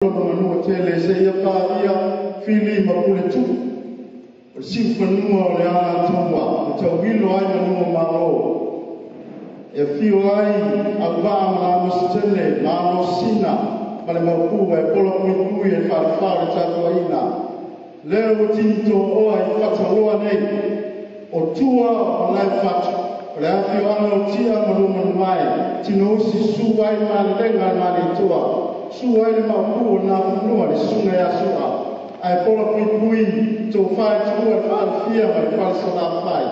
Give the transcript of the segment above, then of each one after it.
Manua tele seia paia fili ma pule tuu o le siufanua o le Alataua e tauilo ai manua malo e afio ai auvaa ma Lamositele ma Alosina ma le Maopu e pola puipui e falefa o le tapuaiga lea ua tinitooa i Fataloa nei o tua o Malaefatu o le afioaga o Tia ma Luamanuae Tinousi susu ai Malelega le Malietoa su ai le Maopu o Nafanua le susuga ia Sua ae pola puipui tofa i tuua le faalafia ma le falesalafai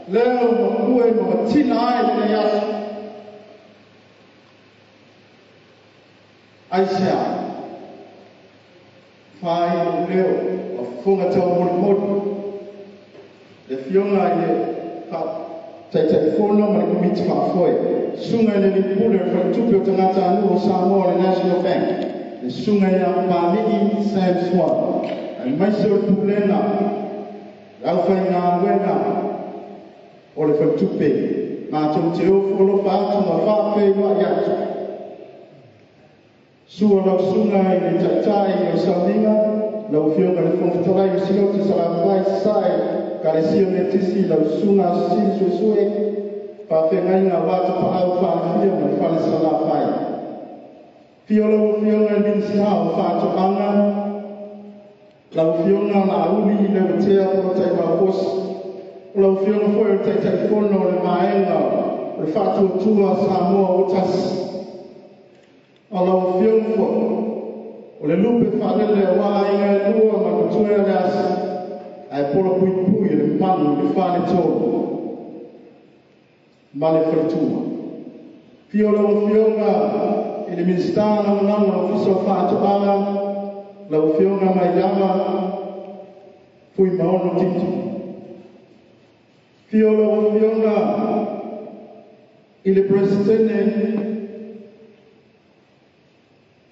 lea ua mapue ma matina ai lenei aso. Aisea fai lou leo o fofoga taumolimoli le afioga i le Taitaifono ma le Komiti Faafoe, susuga i le Lipule o le Faletupe o Tagatanuu o Samoa o le National Bank, le susuga ia Papalii Sam Swan, aemaise o le Pulega, le aufaigaluega o le Faletupe, matou te ofo alofa atu ma faafeiloai atu. Sua lau susuga i le Taitai o le Sauniga, lau Afioga i le Fofoga Fetalai o Silote Salafai Sasae, Ekalesia Metisi, lau susuga Sisili Suesue, faafeagaiga aua Tapaau Faalafia ma le Fale Salafai. Fio lau Afioga i le Minisita o Faatoaga, lau Afioga Laauli Leuatea Polataivao Fosi, o lau Afioga foi o le Taitaifono o le Vaega o le Faatuatua Samoa ua Tasi. O lau Afioga foi o le lupe faalele aua aiga e lua ma le matua o le asi, ae pola puipui e le manu i le faletolu ma le faletua. Fio lau Afioga i le Minisita Lagolago o le Ofisa o Faatoaga, lau Afioga Maiava Fuimaono Tito. Fio lau Afioga i le Peresetene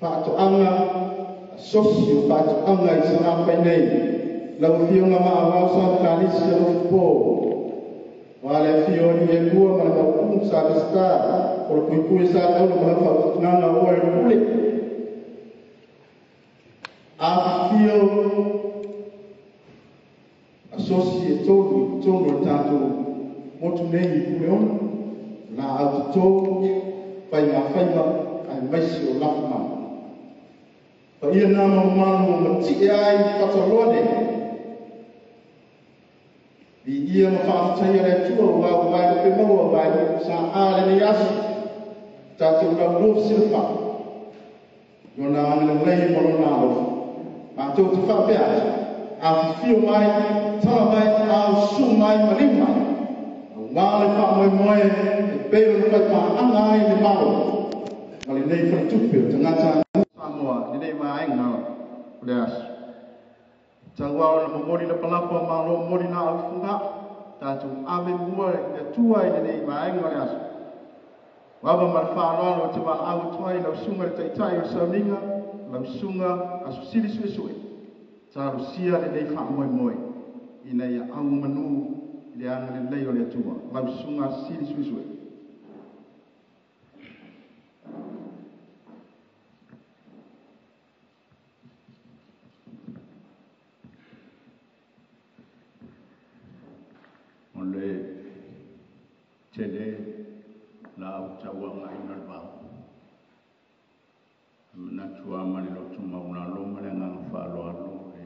Faatoaga, Asosi o Faatoaga i Salafai nei, lau Afioga Maauau Salekalisi Alofipo, wa le afio o i lua ma le Maopu sa Peseta, o le puipui sa taula ma lau faautugaga o oe le pule. Afifio asosi e tolu i totonu o le tatou motu nei i Puleono, la autotou, faigafaiva, aemaise o lafumanu. Paia nā mamalu o matie ai Fataloa nei. Viia ma faafetaia le Atua ua uae lupe maua uae lupe sa a lenei aso. Tatou laulua silafaa, lona agalelei ma lona alofa. Matou te faapea atu, afifio mai, tala mai, aususu mai, maliu mai. Aua le faamoemoe e pei ona faipaaga ai le Malo ma lenei faletupe o tagatanuu Samoa i lenei vaega o le aso. Tauao na momoli lapalapa malo momoli na aufunga, tatou ave mua i le Atua i lenei vaega o le aso. Ua ma le faaaloalo te valaau atu ai lau susuga i le Taitai o le Sauniga, lau susuga Aso Sili Suesue, talosia lenei faamoemoe ina ia aumanu i le agalelei o le Atua. Lau susuga Aso Sili Suesue. O le tele la au tauaga ina le vao. E manatu lava ma le loto maualalo ma le agaga faaaloalo le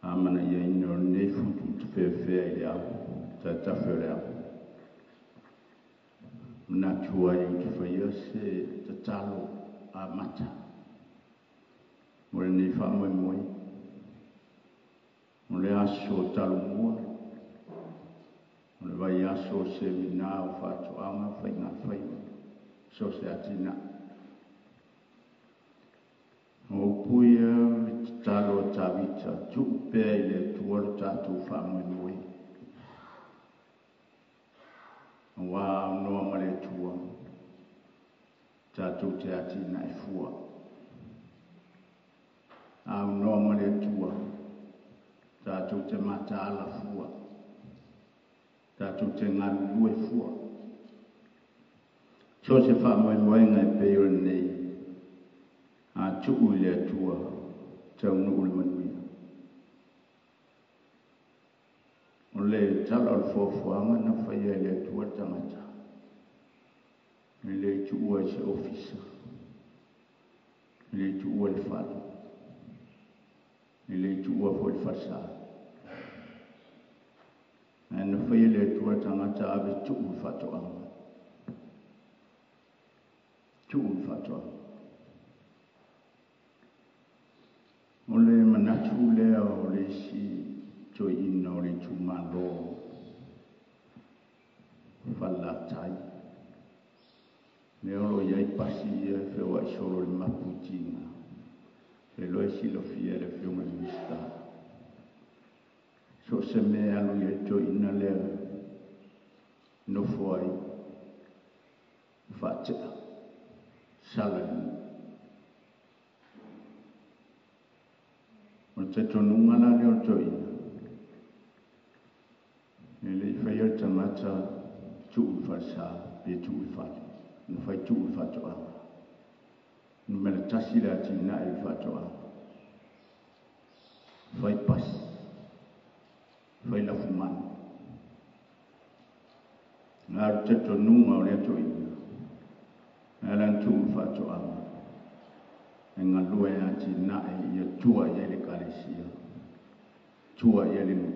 amanaiaina o lenei futu tafeafea i le au, taetafe o le au. Manatu ai ou te faia se tatalo amata mo lenei faamoemoe. O le aso talomua, o le vaiaso o semina o faatoaga faigafaiva, so se atinae. O upu ia i tatalo a Tavita, tuu pea i le Atua lo tatou faamoemoe. Aua aunoa ma le Atua, tatou te atinae fua. Aunoa ma le Atua, tatou te mataala fua. Tatou te galulue fua. So se faamoemoega e pei o lenei, tuu i le Atua taunuu le manuia. O le tala o le foafoaga na faia e le Atua le tagata, e le tuua i se ofisa, e le tuua i le fale, e le tuua foi i le falesa. Ae na faia e le Atua le tagata ave tuu i le faatoaga. Tuu i le faatoaga. O le manatu lea o le isi toeaina o le itumalo Falelatai, lea o lo o i ai pasi ia e feoai solo i le mapu i tiga, e iloa e silafia e le Afioga i le Minisita. So o se mea e alu i ai le toeaina lea, nofo ai, faatea, sala i le nuu. O le talitonuga la lea o le toeaina, e le i faia le tagata tuu i le falesa pe tuu i le fale, na fai tuu i le faatoaga. Numera 1 le atinae i le faatoaga. Fai pasi, fai lafumanu. A o le talitonuga o lea toeaina, e ala ona tuu i le faatoaga, e galue e atinae ia tua i ai le ekalesia, tua i ai le nuu,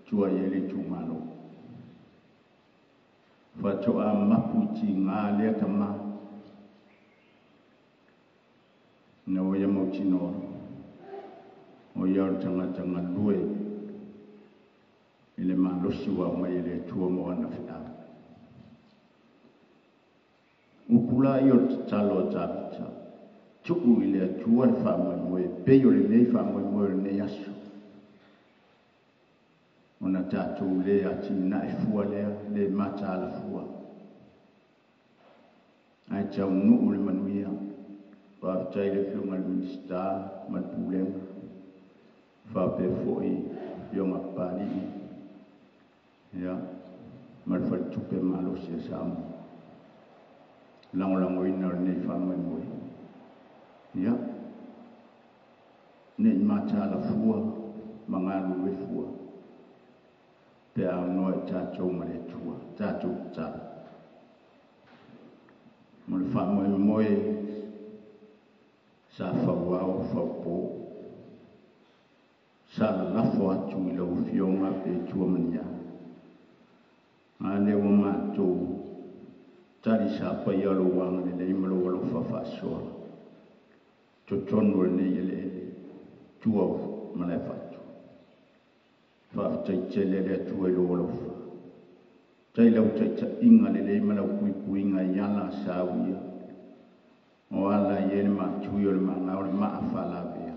tua i ai le itumalo. Faatoa mapu i tiga lea tama, ina ua ia mautinoa, o ia o le tagata galue i le malosi ua aumai e le Atua mo ana feau. Upu la ia o le tatalo a Tavita, tuu i le Atua le faamoemoe, pei o lenei faamoemoe o lenei aso. Ona tatou le atinae fua lea, le mataala fua. Ae taunuu le manuia. Faafetai i le Afioga i le Minisita ma le Pulega, faapea foi Afioga Papalii, ia, ma le Faletupe Malosi a Samoa. Lagolagoina o lenei faamoemoe. Ia, ne i mataala fua ma galulue fua, pe a aunoa i tatou ma le Atua, tatou tatalo. Mo le faamoemoe sa fauao faupo, sa lalafo atu i lau Afioga pe tua ma ni a. A lea ua matou tali sapaia lou agalelei ma lou alofa faasoa, totonu o lenei eleele, tua o Malaefatu. Faafetai tele le Atua i lou alofa. Tai lau taitaiga lelei ma lau puipuiga i ala sa uia. O ala i ai le matui o le magao le maa faalavea.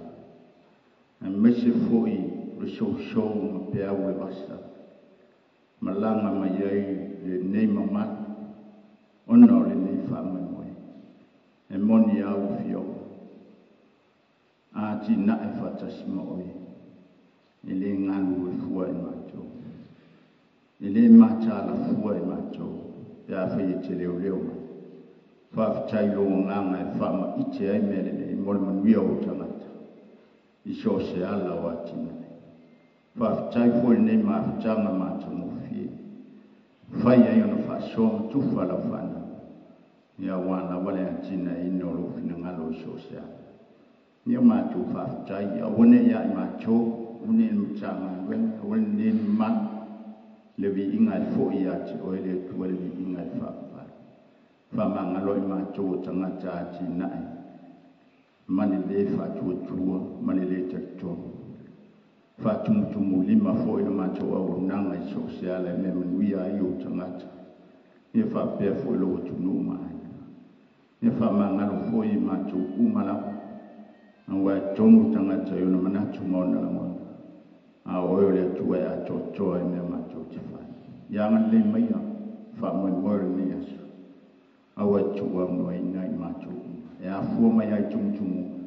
Aemaise foi le sousou ma peau o le vasa. Malaga mai ai lenei mamalu, ona o lenei faamoemoe. E moni au afioga, atinae faatasi ma oe, e le galulue fua i matou, e le mataala fua i matou, pe a fai e te leoleo mai. Faafetai lou agaga e faamaite ai mea lelei mo le manuia o tagata, i so o se ala o atinae. Faafetai foi lenei mafutaga matagofie, fai ai ona faasoa ma tufa lau fanau, ia aua lava le atinaeina o lou finagalo i so o se ala. Ia matou faafetai, aua ne i ia i matou, aua ne i le Matagaluega, aua ne i le mamalu, le viiga e foi ia te oe le Atua, le viiga e faavavau. Faamagalo i matou o tagata atinae, ma le le faatuatua, ma le le talitonu. Faatumutumulima foi le matou auaunaga i so o se ala e mea manuia ai ou tagata. Ia faapea foi lou atunuu ma aiga. Ia faamagalo foi i matou uma lava, aua e tonu tagata i ona manatu ma ona lagona. A o oe o le Atua e atoatoa i mea matou te fai. Ia agalelei maia, faamoemoe o lenei aso. Aua e tuuaunoaina i matou uma. E afua mai ai tumutumuga,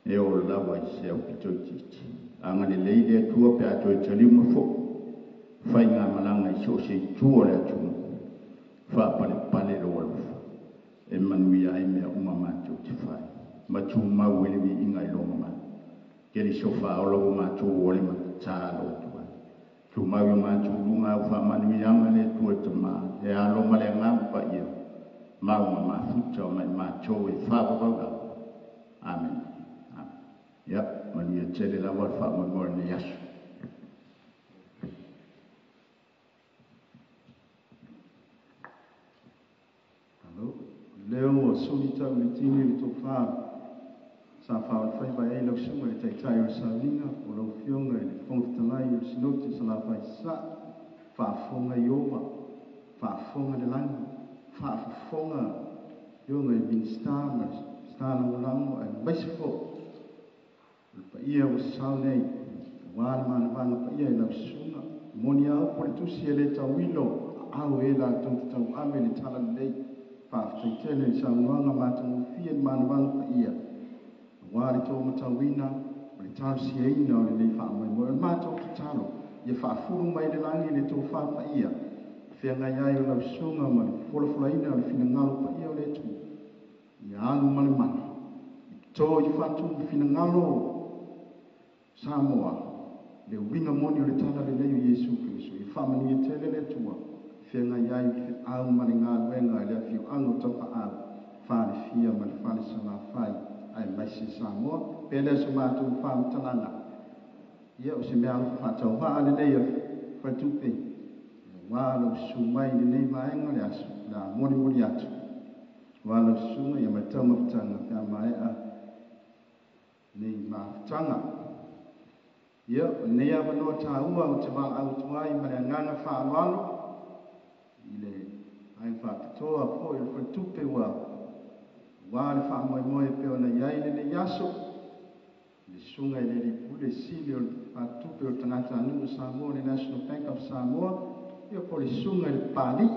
e oo lava i se aupito itiiti. Agalelei le Atua pe a toe taliu ma foi, faigamalaga i so o se itu o le atunuu, faapalepale lou alofa, e manuia ai mea uma matou te fai. Ma tumau ai le viiga i lou mamalu. Keriso faaola ua matou ola ma tatalo atu ai. Tumau i o matou luga au faamanuiaga le Atua Tama, le Alo ma le Agaga Paia, mau ma mafuta o mai matou e faavavau lava. Amene. Amene. Ia, manuia tele lava le faamoemoe o lenei aso. Alo, lea ua suli tau i le tini le tofa sa faaolofaiva ai lau susuga i le Taitai o le Sauniga po o lau Afioga i le Fofoga Fetalai o le Sinoti o Salafai Sasae, faafofoga Ieova, faafofoga le lagi, faafofoga Afioga i Minisita ma Minisita Lagolago aemaise foi o le paia ua sasao nei aua le manavaga paia i lau susuga. E moni a upu o le tusi e le tauilo, aao e latou te tauave le talalelei. Faafetai tele i saunoaga matagofie le manavaga paia aua le taumatauina o le talosiaina o lenei faamoemoe. O le matou tatalo, ia faafulu mai le lagi le tofa paia, feagai ai o lau susuga ma le folafolaina o le finagalo paia o le Atua, ia alu ma le mana, i to i fatu finagalo Samoa, le uiga moni o le talalelei o Iesu Keriso. Ia faamanuia tele le Atua, feagai ai le feau ma le galuega i le afioaga o Tapaau, Falefia ma le Fale Salafai, aemaise Samoa. Pea lea o se matou faamatalaga, ia o se mea alofa faatauvaa lenei o le faletupe, aua lau susu mai i lenei vaega o le aso, o le a molimoli atu, aua lau susuga ia ma le taumafataga pe a maea nei mafutaga. Ia, o lenei avanoa taua ou te valaau atu ai ma le agaga faaaloalo i le vaega faapitoa foi o le faletupe ua aua le faamoemoe e pei ona i ai lenei aso, le susuga i le Alii Pule Sili o le Faletupe o le Tagatanuu o Samoa, le National Bank of Samoa, ia po o le susuga i le Papalii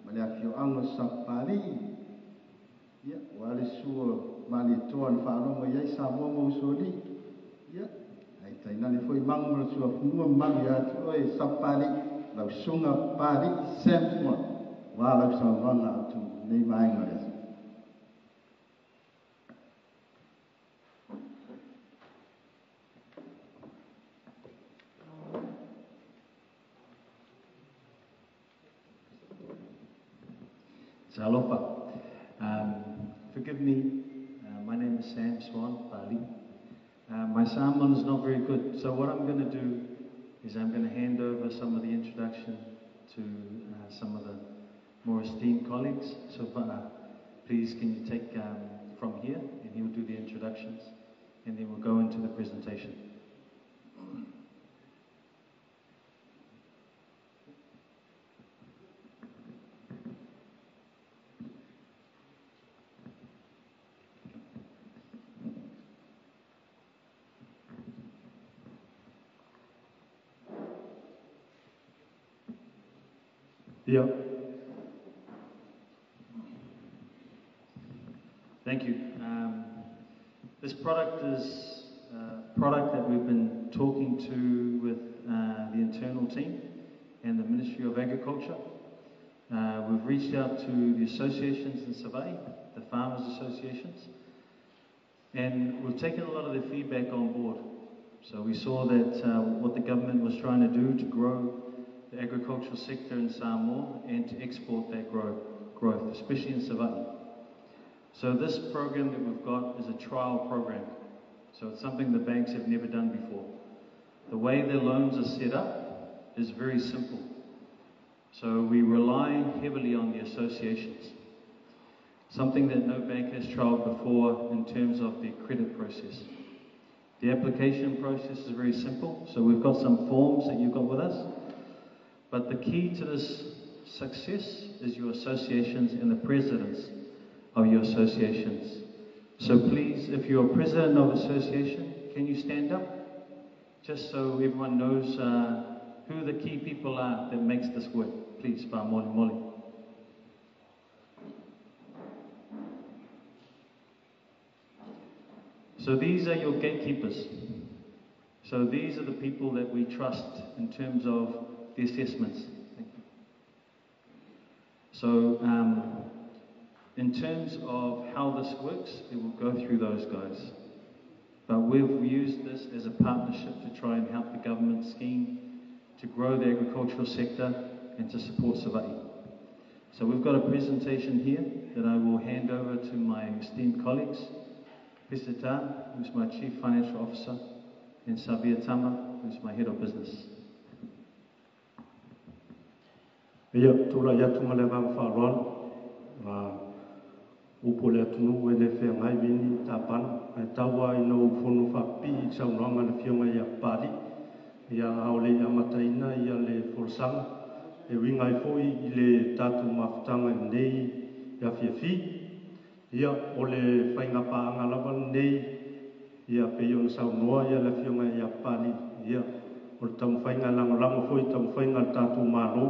ma le afioaga o Sapapalii, ia, aua le susu o Malietoa na faalogo i ai Samoa ma Usoalii, ia, ae tainane foi Mago ma le Tuafanua mamalu ia te oe Sapapalii, lau susuga Papalii Sam Swan, aua lau saunoaga autu i lenei vaega o le aso. Talofa. Forgive me, my name is Sam Swan Pali. My Samoan is not very good, so what I'm going to do is I'm going to hand over some of the introduction to some of the more esteemed colleagues. So please can you take from here, and he'll do the introductions, and then we'll go into the presentation. Yeah. Thank you. This product is a product that we've been talking to with the internal team and the Ministry of Agriculture. We've reached out to the associations in Savaii, the farmers associations, and we've taken a lot of their feedback on board. So we saw that what the government was trying to do to grow the agricultural sector in Samoa and to export that growth, especially in Savaii. So this program that we've got is a trial program. So it's something the banks have never done before. The way the loans are set up is very simple. So we rely heavily on the associations, something that no bank has trialed before in terms of the credit process. The application process is very simple. So we've got some forms that you've got with us. But the key to this success is your associations and the presidents of your associations. So please, if you're a president of association, can you stand up? Just so everyone knows who the key people are that makes this work. Please, Moli Moli. So these are your gatekeepers. So these are the people that we trust in terms of the assessments. Thank you. So In terms of how this works, it will go through those guys. But we've used this as a partnership to try and help the government scheme to grow the agricultural sector and to support Savai'i. So we've got a presentation here that I will hand over to my esteemed colleagues, Peseta, who's my Chief Financial Officer, and Savea Tama, who's my Head of Business. Ia, tulai atu ma le agaga faaaloalo, upu o le atunuu e le feagai vini tapana, ae tau lava ina ou fono faapipii i le saunoaga a le Afioga ia Papalii, ia a o le i amataina ia le folasaga e uiga ai foi i le tatou mafutaga i lenei afiafi. Ia, o le faigapaaga lava lenei, ia pei ona saunoa ia le Afioga ia Papalii, ia o le taumafaiga e lagolago foi i taumafaiga a le tatou Malo,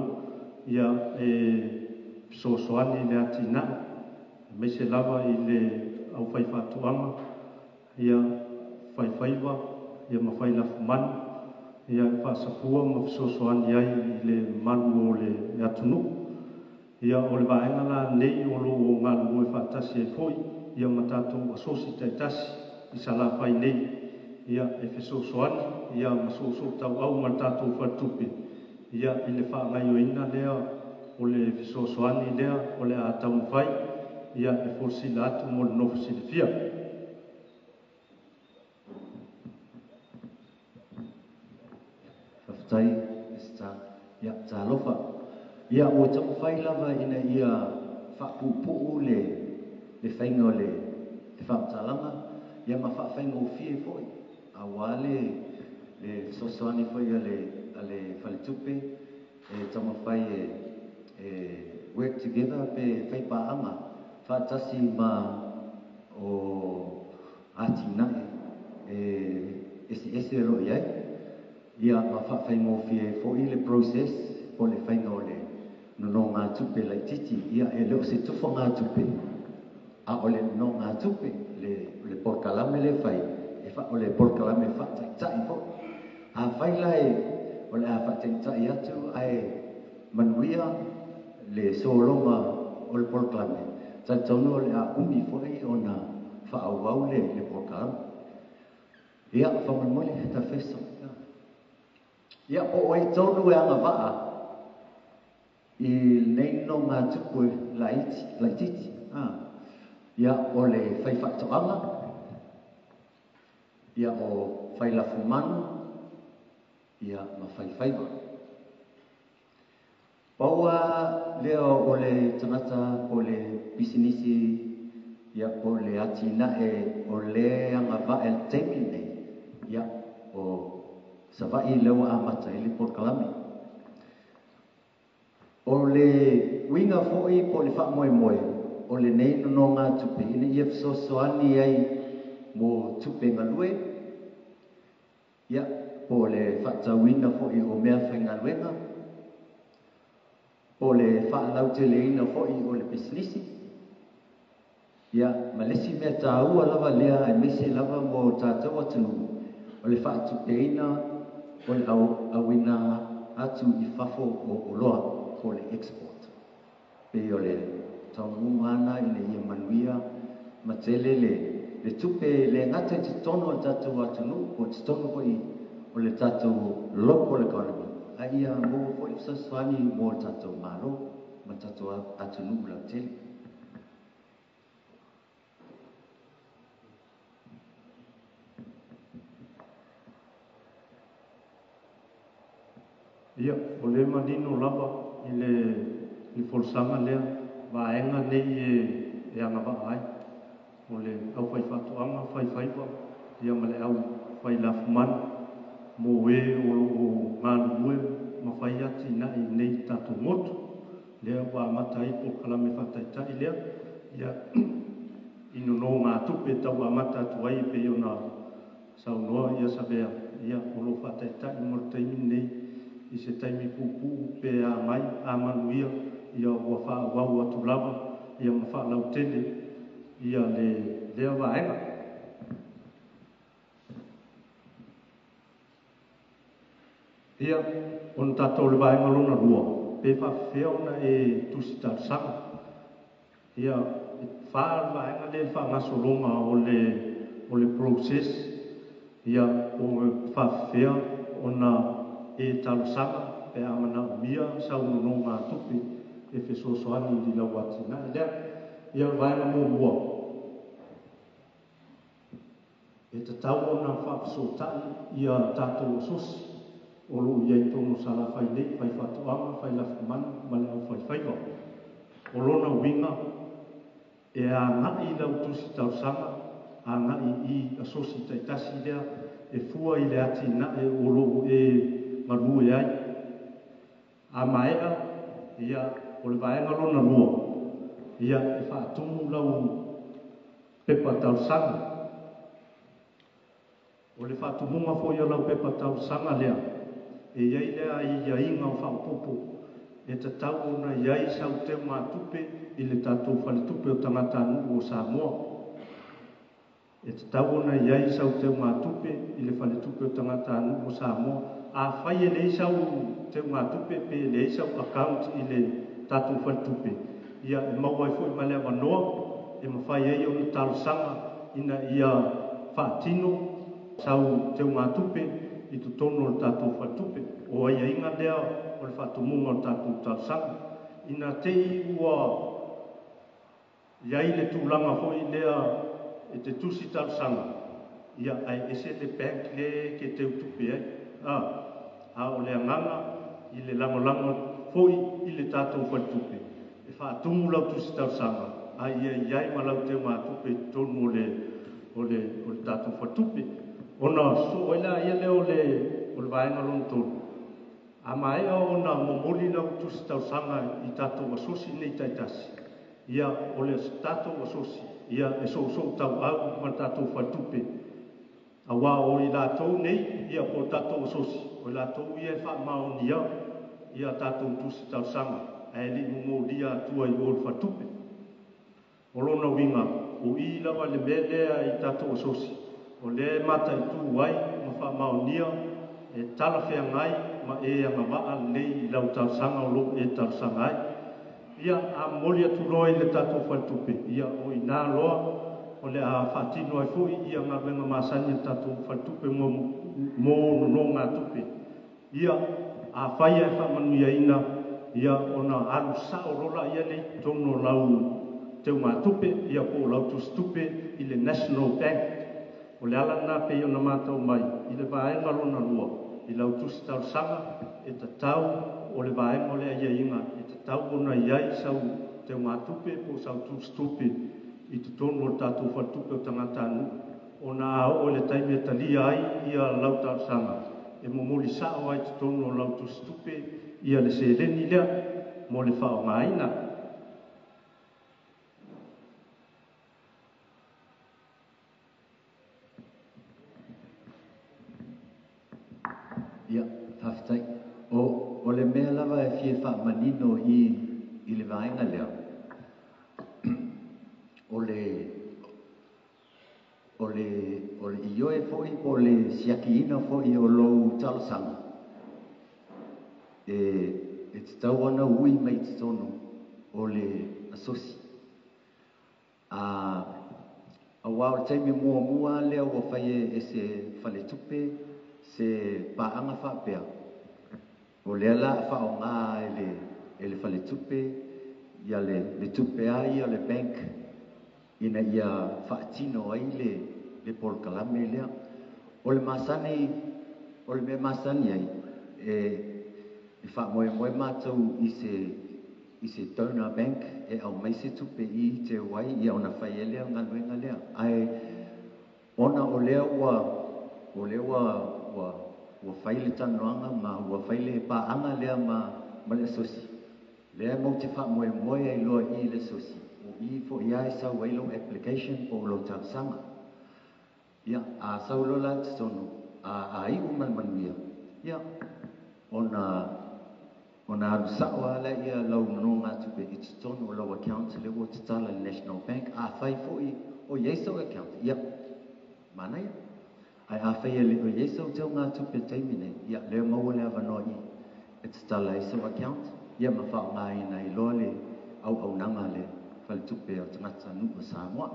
ia e fesoasoani i le atinae, aemaise lava i le aufaifaatoaga, ia faifaiva, ia ma failafumanu, ia e faasafua ma fesoasoani ai i le mamalu o le atunuu. Ia o le vaega la lenei o lo o galulue faatasi ai foi ia ma tatou asosi taitasi i Salafai nei, ia e fesoasoani ia ma soosootauau ma le tatou faletupe ia i le faagaoioiga lea o le fesoasoani lea o le a taumafai ia e folasila atu mo le nofo silafia. Faafetai Peseta. Ia, talofa. Ia, ua taumafai lava ina ia faapuupuu le le faiga o le le faamatalaga, ia ma faafaigofie foi, aua le le fesoasoani foi a le a le faletupe e taumafai e e work together pe faipaaga faatasi ma o atinae e eseese o lo o i ai, ia ma faafaigofie ai foi le process po o le faiga o le nonogatupe laitiiti. Ia, e le o se tufagatupe, a o le nonogatupe, le, le polokalame lea e fai, e fa, o le polokalame faataitai foi. Afai la e, o le a faataitai atu ae manuia le sologa o le polokalame, talitonu o le a umi foi ona faaauau le, le polokalame. Ia, faamolemole, tafeso. Ia, po o ai tonu e agavaa i lenei nonogatupe laiti, laitiiti. A. Ia, o le faifaatoaga, ia, o failafumanu, ia, ma faifaiva. Pau lava lea o le tagata po o le pisinisi, ia, po o le atinae o lea e agavaa i le taimi lenei, ia, o Savaii lea ua amata ai le polokalame. O le uiga foi po o le faamoemoe o lenei nonogatupe ina ia fesoasoani ai mo tupe galue, ia, po o le faatauina foi o meafaigaluega, po o le faalauteleina foi o le pisinisi, ia, ma le isi mea taua lava lea aemaise lava mo tatou atunuu, o le faatupeina o le auina atu i fafo o oloa po o le export. Pei o le taunuuga lena ina ia manuia ma tele le le tupe e le gata i totonu o le tatou atunuu po o totonu foi o le tatou local economy, a ia maua foi le fesoasoani mo le tatou Malo ma le tatou atunuu lautele. Ia, o lea e manino lava i le le folasaga lea, vaega nei e e agavaa ai, o le aufaifaatoaga, faifaiva, ia ma le aufailafumanu mo e o lo o galulue ma fai atinae i inei i le tatou motu. Lea ua amata ai le polokalame faataitai lea, ia, i nonogatupe e tau amata atu ai e pei ona saunoa ia Savea, ia, o lo o faataitai mo le taimi lenei i se taimi puupuu pe a mai, a manuia, ia ua faaauau atu lava ia ma faalautele ia le lea vaega. Ia, ona tatou le vaega lona lua, pe faapefea ona e tusi talosaga. Ia, E fa le vaega lea i le faagasologa o le o le process, ia, po o faafefea ona e talosaga pe a manaomia sau nonogatupe e fesoasoani i lau atinae lea. Ia, o le vaega muamua, e tatau ona faafesootai ia tatou asosi o lo o i ai i totonu o Salafai nei, fai faatoaga, fai lafumanu ma le aufaifaiva. O lona uiga, e agai lau tusi talosaga agai i asosi taitasi lea e fua i le atinae o lo o e galue ai. A maea, ia, o le vaega lona lua, ia, e faatumu lau pepa talosaga. O le faatumuga foi o lau pepa talosaga lea, e i ai le aiaiga o faaopoopo e tatau ona i ai sau teugatupe i le tatou Faletupe o Tagatanuu o Samoa. E tatau ona i ai sau teugatupe i le Faletupe o Tagatanuu o Samoa. Afai e leai sau teugatupe pe leai sau account i le tatou faletupe, ia, e maua ai foi ma le avanoa e mafai ai ona talosaga ina ia faatino sau teugatupe i totonu o le tatou faletupe. O aiaiga lea o le faatumuga o le tatou talosaga. Ina te i ua i ai le tulaga foi lea e te tusi talosaga, ia, ae ese le bank lea e te teutupe ai. A o le agaga i le lagolago foi i le tatou faletupe, e faatumu lau tusi talosaga, a ia i ai ma lau teugatupe i totonu o le tatou faletupe. Ona sosoo ai laia lea o le vaega lona tolu. A maea ona momoli lau tusi talosaga i tatou asosi nei taitasi, ia, o le tatou asosi, ia, e sousou tauau ma le tatou faletupe, auā o i latou nei, ia, po o tatou asosi, o i latou ia e faamaonia ia tatou tusi talosaga ae le i momolia atua i o le faletupe. O lona uiga, o i lava le mea lea i tatou asosi, o lea e mataitu ai ma faamaonia e talafeagai ma e agavaa lelei i lau talosaga o loo e talosaga ai. Ia, a momoli atu loa i le tatou faletupe, ia, o ina loa o le a faatino ai foi ia galuega masani a le tatou faletupe mo nonogatupe. Ia, afai e faamanuiaina, ia, ona alu sao loa laia lea i totonu o lau teugatupe, ia, po o lau tusitupe i le National Bank. O le ala lena pei ona matau mai i le vaega lona lua i lau tusi talosaga, e tatau o le vaega o le aiaiga e tatau ona i ai sau teugatupe po o sau tusitupe i totonu o le tatou Faletupe o Tagatanuu, ona a oo i le taimi e talia ai ia lau talosaga, e momoli sao ai totonu o lau tusitupe ia le seleni lea mo le faaaogaina. Ia, faafetai. O le mea lava e fia faamanino i le vaega lea, o le ioe foi po o le siakiina foi o lou talosaga, e tatau ona ui mai totonu o le asosi. A auā o le taimi muamua lea ua fai e se faletupe se paaga faapea, o lea la a faaaogā e le faletupe ia le tupe a ia o le bank ina ia faatino ai le polokalame lea. O le masani, o le mea masani ai, e faamoemoe matou i se donor bank e aumai se tupe i te ai ia ona fai ai lea o galuega lea. Ae ona o lea ua fai le talanoaga ma ua fai le paaga lea ma le asosi lea, matou te faamoemoe ai loa i le asosi, o i foi lava e sau ai lou application po o lou talosaga. Ia, a sau loa la i totonu, a iu ma le manuia, ia, ona alu sao lava lea lau nonogatupe i totonu o lau account lea ua tatala i le National Bank. Afai foi o i ai sau account, ia, manaia. Ae afai e le o i ai sau teugatupe i le taimi nei, ia, lea maua le avanoa i e tatala ai sau account, ia, ma faaaogaina ai loa le auaunaga le Faletupe o Tagatanuu o Samoa.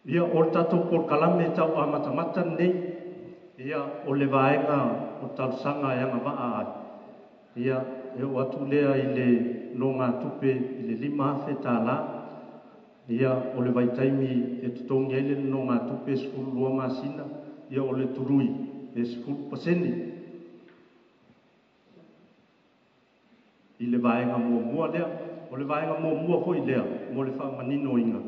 Ia, o le tatou polokalame tau amatamata lenei, ia, o le vaega o talosaga e agavaa ai. Ia, e oo atu lea i le nogatupe i le $5,000. Ia, o le vaitaimi e totogi ai le nogatupe 12 masina, ia, o le tului e 10%. I le vaega muamua lea, o le vaega muamua foi lea mo le faamaninoina.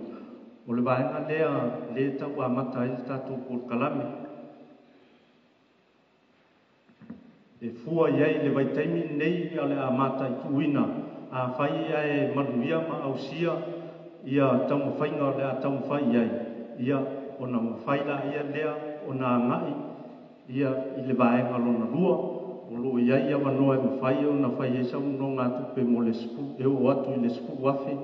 O le vaega lea le tau amata ai le tatou polokalame. E fua i ai le vaitaimi nei o le amata i tuuina a fai ae manuia ma ausia ia taumafaiga o le a taumafai i ai, ia ona mafai la ia lea ona agai ia i le vaega lona lua o lo o i ai avanoa e mafai ona fai ai sau nonogatupe mo le 10 e oo atu i le 10,000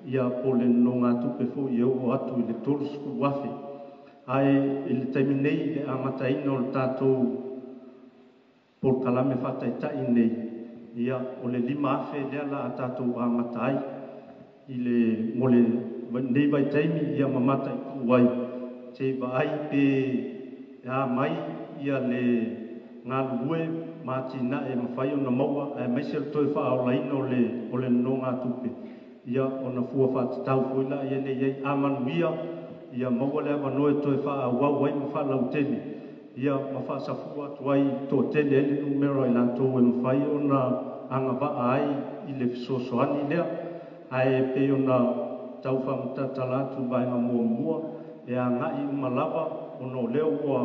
ia po o le nonogatupe foi e oo atu i le 30,000. Ae i le taimi nei le amataina o le tatou polokalame faataitai nei, ia o le 5,000 lea la a tatou amata ai i le mo le nei vaitaimi ia mamata i tuu ai se i vaai pe a mai ia le galulue ma atinae e mafai ona maua aemaise le toe faaolaina o le nonogatupe ia ona fua faatatau foi la ia le i ai a manuia ia maua le avanoa e toe faaauau ai ma faalautele ia ma faasafua atu ai toatele ai le numera i latou e mafai ona agavaa ai i le fesoasoani lea. Ae pei ona tau faamatala atu i vaega muamua e agai uma lava ona o lea ua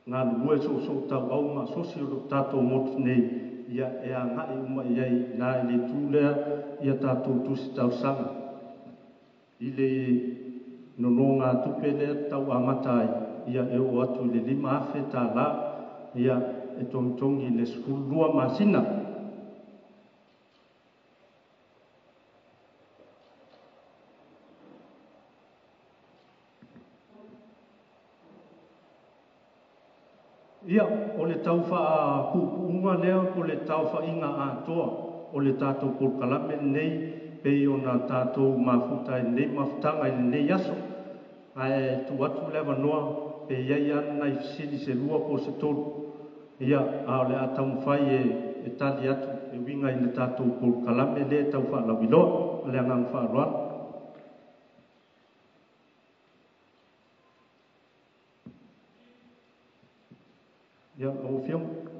galulue soosoo tauau ma asosi o le tatou motu nei ia e agai uma i ai na i le itu lea ia tatou tusi talosaga i le nonogatupe lea tau amata ai ia e oo atu i le $5,000 ia e togitogi i le 12 masina. Ia, o le tau faapuupuuga lea o le taofaiga atoa o le tatou polokalame lenei pei ona tatou mafuta ai lenei mafutaga i lenei aso. Ae tuu atu le avanoa pe i ai lava nai fesili se lua po o se tolu, ia, a o le a taumafai e tali atu e uiga i le tatou polokalame lea e tau faalauiloa. Ma le agaga faaaloalo. Ia, lau Afioga.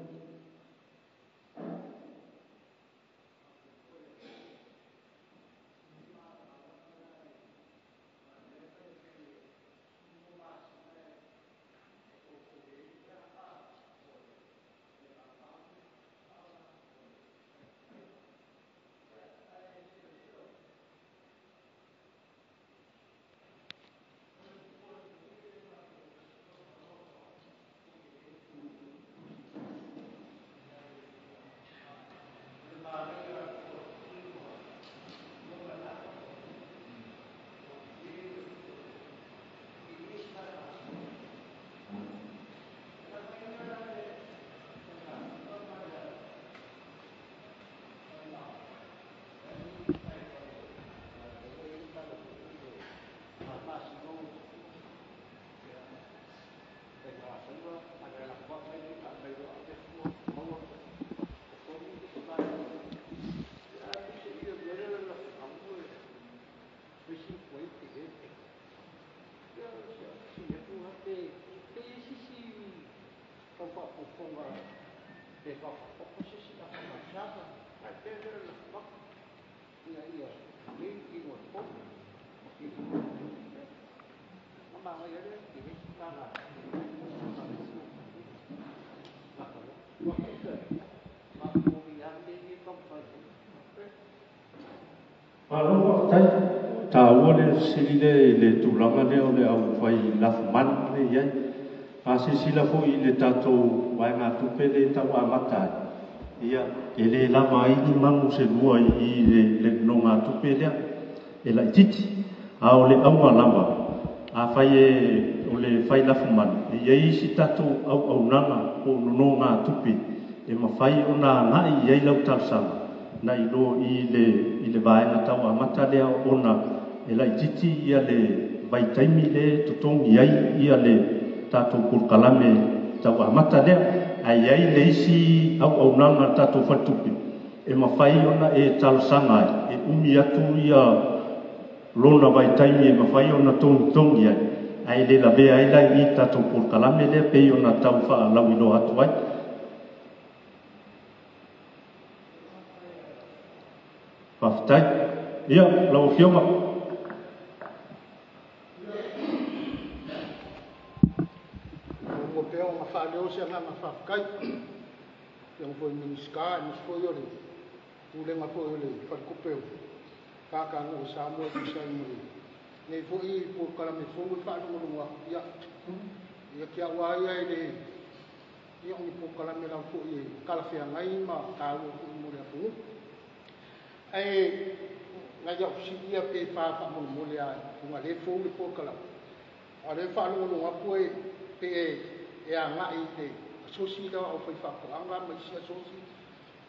Malo faafetai. Taua le fesili lea i le tulaga lea o le aufai lafumanu lea e i ai. A silasila foi i le tatou vaegatupe lea e tau amata ai, ia, e le lava ai ni manu se lua i le nonogatupe lea. e laitiiti. A o le auga lava, afai e o le fai lafumanu, e i ai isi tatou auaunaga po o nonogatupe e mafai ona agai i ai lau talosaga nai lo i le vaega tau amata lea ona e laitiiti ia le vaitaimi le totogi ai ia le tatou polokalame tau amata lea. Ae i ai le isi auaunaga a le tatou faletupe e mafai ona e talosaga ai, e umi atu ia lona vaitaimi e mafai ona togitogi ai, ae le lavea ai la i tatou polokalame lea pei ona tau faalauiloa atu ai. Faafetai. Ia, lau Afioga. Ua pea ona faaleo se agaga faafetai. Afioga foi i le Minisita, aemaise foi o le pulega foi o le Faletupe o Kakano o Samoa e tusa ai ma lenei foi polokalame fou e faalogologo atu. Ia, ia te au lava ia e le ia o ni polokalame lava foi e talafeagai ma taua foi mo le atunuu. Ae nai au fesili ia pe faamolemole lava ona lea e fou le polokalame. A o lea e faalogologo atu e pe e agai i le asosi lea o le aufaifaatoaga ma isi asosi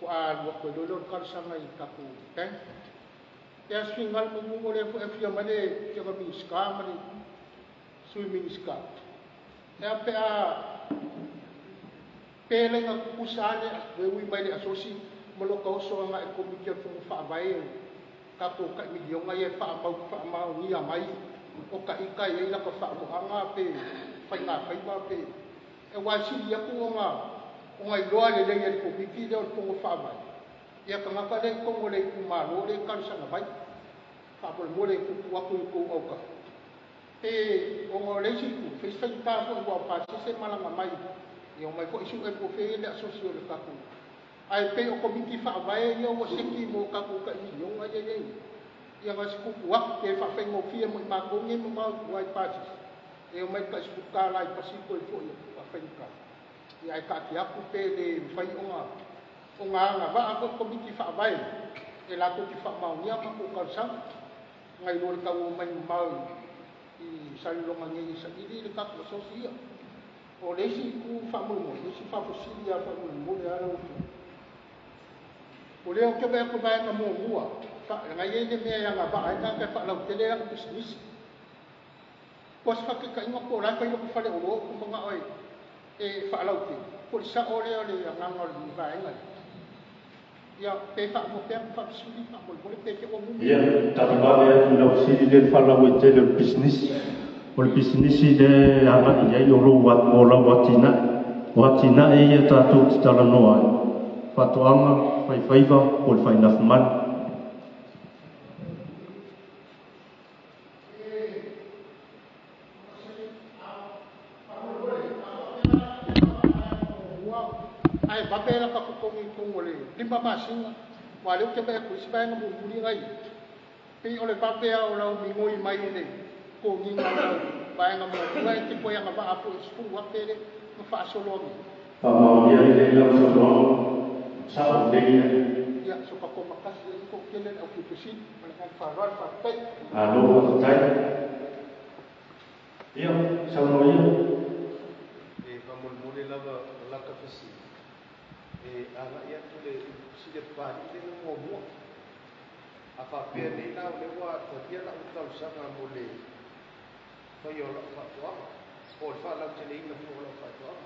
faatoa alu atu ai loa lea o le talosaga i le tatou bank. Pe a se finagalo manu o lea foi e afio mai le Afioga Minisita ma le Sui Minisita. E a pe a pe laina tutusa lava le ui mai le asosi ma lota oso agai i le Komiti o le Fono Faavae o tatou tai miliona ia e faamaonia mai o taita e i ai lata faamoaga pe faiga faiva pe e ua sili atu ona iloa lelei e le Komiti lea o le Fono Faavae ia tagata lea i totonu o le itumalo lea e talosaga mai faamolemole e tuutuu atu i outou autafa. Pe ona o le isi itu, fai si faigata foi ua pasese malaga mai ia omai foi su'e po o fea le asosi o le tatou. Ae pei o Komiti Faavae ia ua seki mo tatou tai miliona ia i ai. Ia na se tuutuu atu pe faafaigofie mo i matou nei mamao i tua i pasese. E omai tai $10 i pasiko e foi faafaigata. Ia ae taatia atu pe le mafai ona agavaa foi Komiti Faavae e latou te faamaonia matou talosaga. Nai lo le tau omai mamao i Salelologa nei e saili le tatou asosi ia. O le isi itu faamolemole, le isi faafesili lava faamolemole lava lau Afioga. O lea ou te vaai atu i vaega muamua, nai ai le mea e agavaa ai tagata e faalautele lana pisinisi. Po o se faataitaiga po o la e fai lota faleoloa ou te manao e faalautele, po o le sao lea o le agaga o le vaega lea. Ia, pe faapea faafesili faamolemole pe te ua mumi. Ia, talivave atu i lau fesili le faalauaitele o le pisinisi. O le pisinisi le agai i ai o lou o lau atinae. O atinae ia tatou te talanoa ai. Faatoaga, faifaiva, po o le failafumanu. Ae vave la totogi i totonu o le 5 masina, ua lea ou te vaai atu i isi vaega mulimuli nai. Pei o le vave lava o lau migoi mai i le totogiina o lau vaega muamua e te toe agavaa foi i $10,000 le ma faasolo atu. Faamaonia lelei lau saunoaga, sao lelei ai. Ia, so ka tomatasi ai ko tele le au fesili, ma le agaga faaaloalo, faafetai. Malo faafetai. Ia, saunoa ia. E faamolemole lava o lata fesili. E agai atu le fesili a Papalii le na muamua. A faapea nei la o lea ua talia lau talosaga mo le faia o lau faatoaga, po o le faalauteleina foi o lau faatoaga.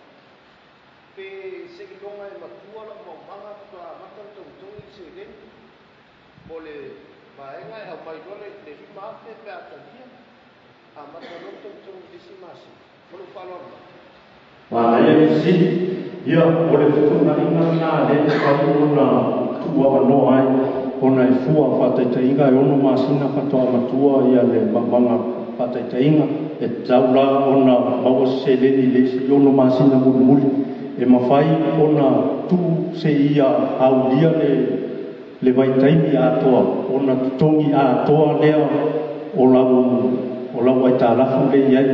Pe seiloga e matua lau maumaga faatoa amata ona togitogi le seleni mo le vaega e aumai loa le 5,000 pe a talia, amata loa ona togitogi i le isi masina. Ma lou faaaloalo lava. Manaia le fesili. Ia, o le fetuunaiga lena lea e mafai ona tuuavanoa ai ona e fua faataitaiga e 6 masina faatoa matua ia le maumaga faataitaiga e tatau la ona maua se seleni i le isi 6 masina mulimuli e mafai ona tuu se ia aulia le vaitaimi atoa ona totogi atoa lea o lau aitalafu le i ai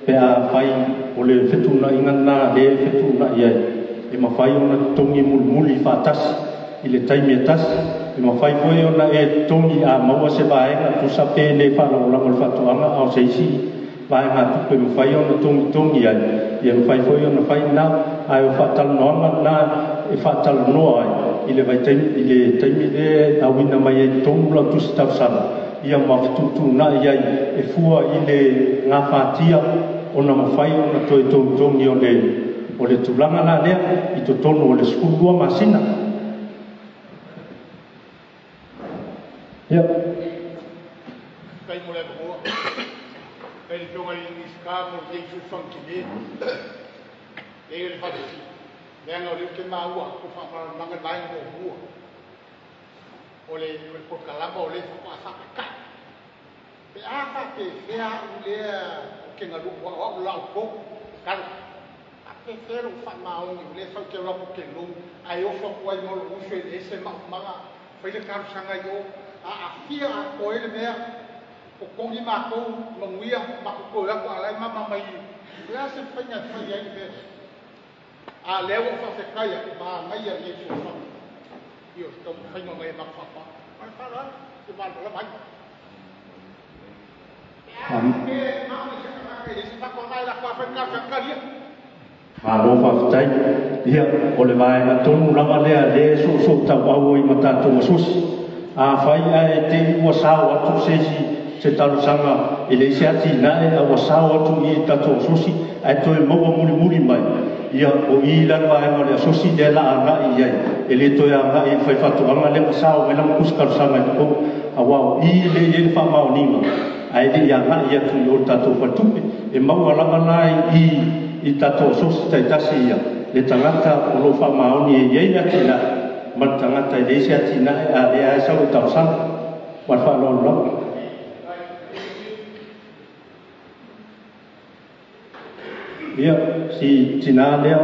pe a fai o le fetuunaiga lena lea e fetuunai ai e mafai ona totogi mulimuli faatasi i le taimi e tasi E mafai foi ona e totogi a maua se vaega tusa pe le faalagolago le faatoaga a o se isi vaegatupe mafai ona togitogi ai ia mafai foi ona fai na ae o faatalanoaga na e faatalanoa ai i le vaitaimi i le taimi le auina mai ai totonu lau tusi talosaga ia ma fetuutuunai ai e fua i le gafatia ona mafai ona toe togitogi o le tulaga la lea i totonu o le 12 masina. Ia. Kai mo le mo. Kai le fionga i ni ska mo ye su fang ki ni. E le fa si. Le nga le ke ma ua ko fa ma manga mai mo mua. O le o kalama o le fa fa ka. Pe a fa pe fe a u le ke nga lu wa la ko ka. A pe fe lo fa ma o ni le fa ke lo ko ke lo ai o fa ko ai mo lo u fe le se ma manga fa ile ka sanga yo a afia a ko ele mea o kongi mākou manguia ma ko ko alai mama mai le a se fainga fai ai mea a le o fa fe kai ma ngai ia i so fa io sto fainga mai ma fa fa ma fa la te ma la mai e ma ma se ka ka se fa ko ngai la fa fa ka fa ka ia. Malo faafetai. Ia o le vaega tonu lava lea le soosoo tauau ai ma tatou asosi. Afai ae te i ua sao atu se isi se talosaga e le isi atinae a ua sao atu i tatou asosi ae toe maua mulimuli mai ia o i la le vaega o le asosi lea la agai i ai e le toe agai i le faifaatoaga lea ma sao mai lana tusi talosaga i totonu auā o i le i ai le faamaoniga ae le i agai atu i o le tatou faletupe e maua lava la i tatou asosi taitasi ia le tagata o loo faamaoni e i ai le atinae ma le tagata e leai se atinae a lea ae sau e talosaga ma le faaaloalo lava. Ia si tinā lea.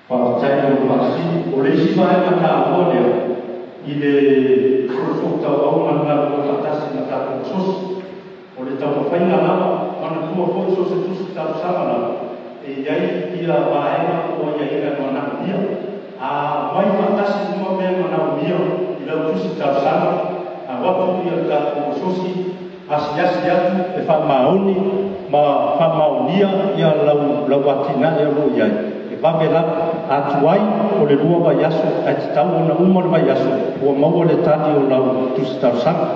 Faafetai i lou faasili. O le isi vaega taua lea i le soosoo tauau ma le galulue faatasi ma tatou asosi. O le taumafaiga lava manatua foi so o se tusi talosaga lava e i ai ia vaega po o aiaiga e manaomia. A aumai faatasi uma mea e manaomia i lau tusi talosaga, avatu ia le tatou asosi asiasi atu e faamaoni ma faamaonia ia lau atinae o loo i ai. E vave lava atu ai o le 2 vaiaso ae tatau ona uma le vaiaso ua maua le tali o lau tusi talosaga.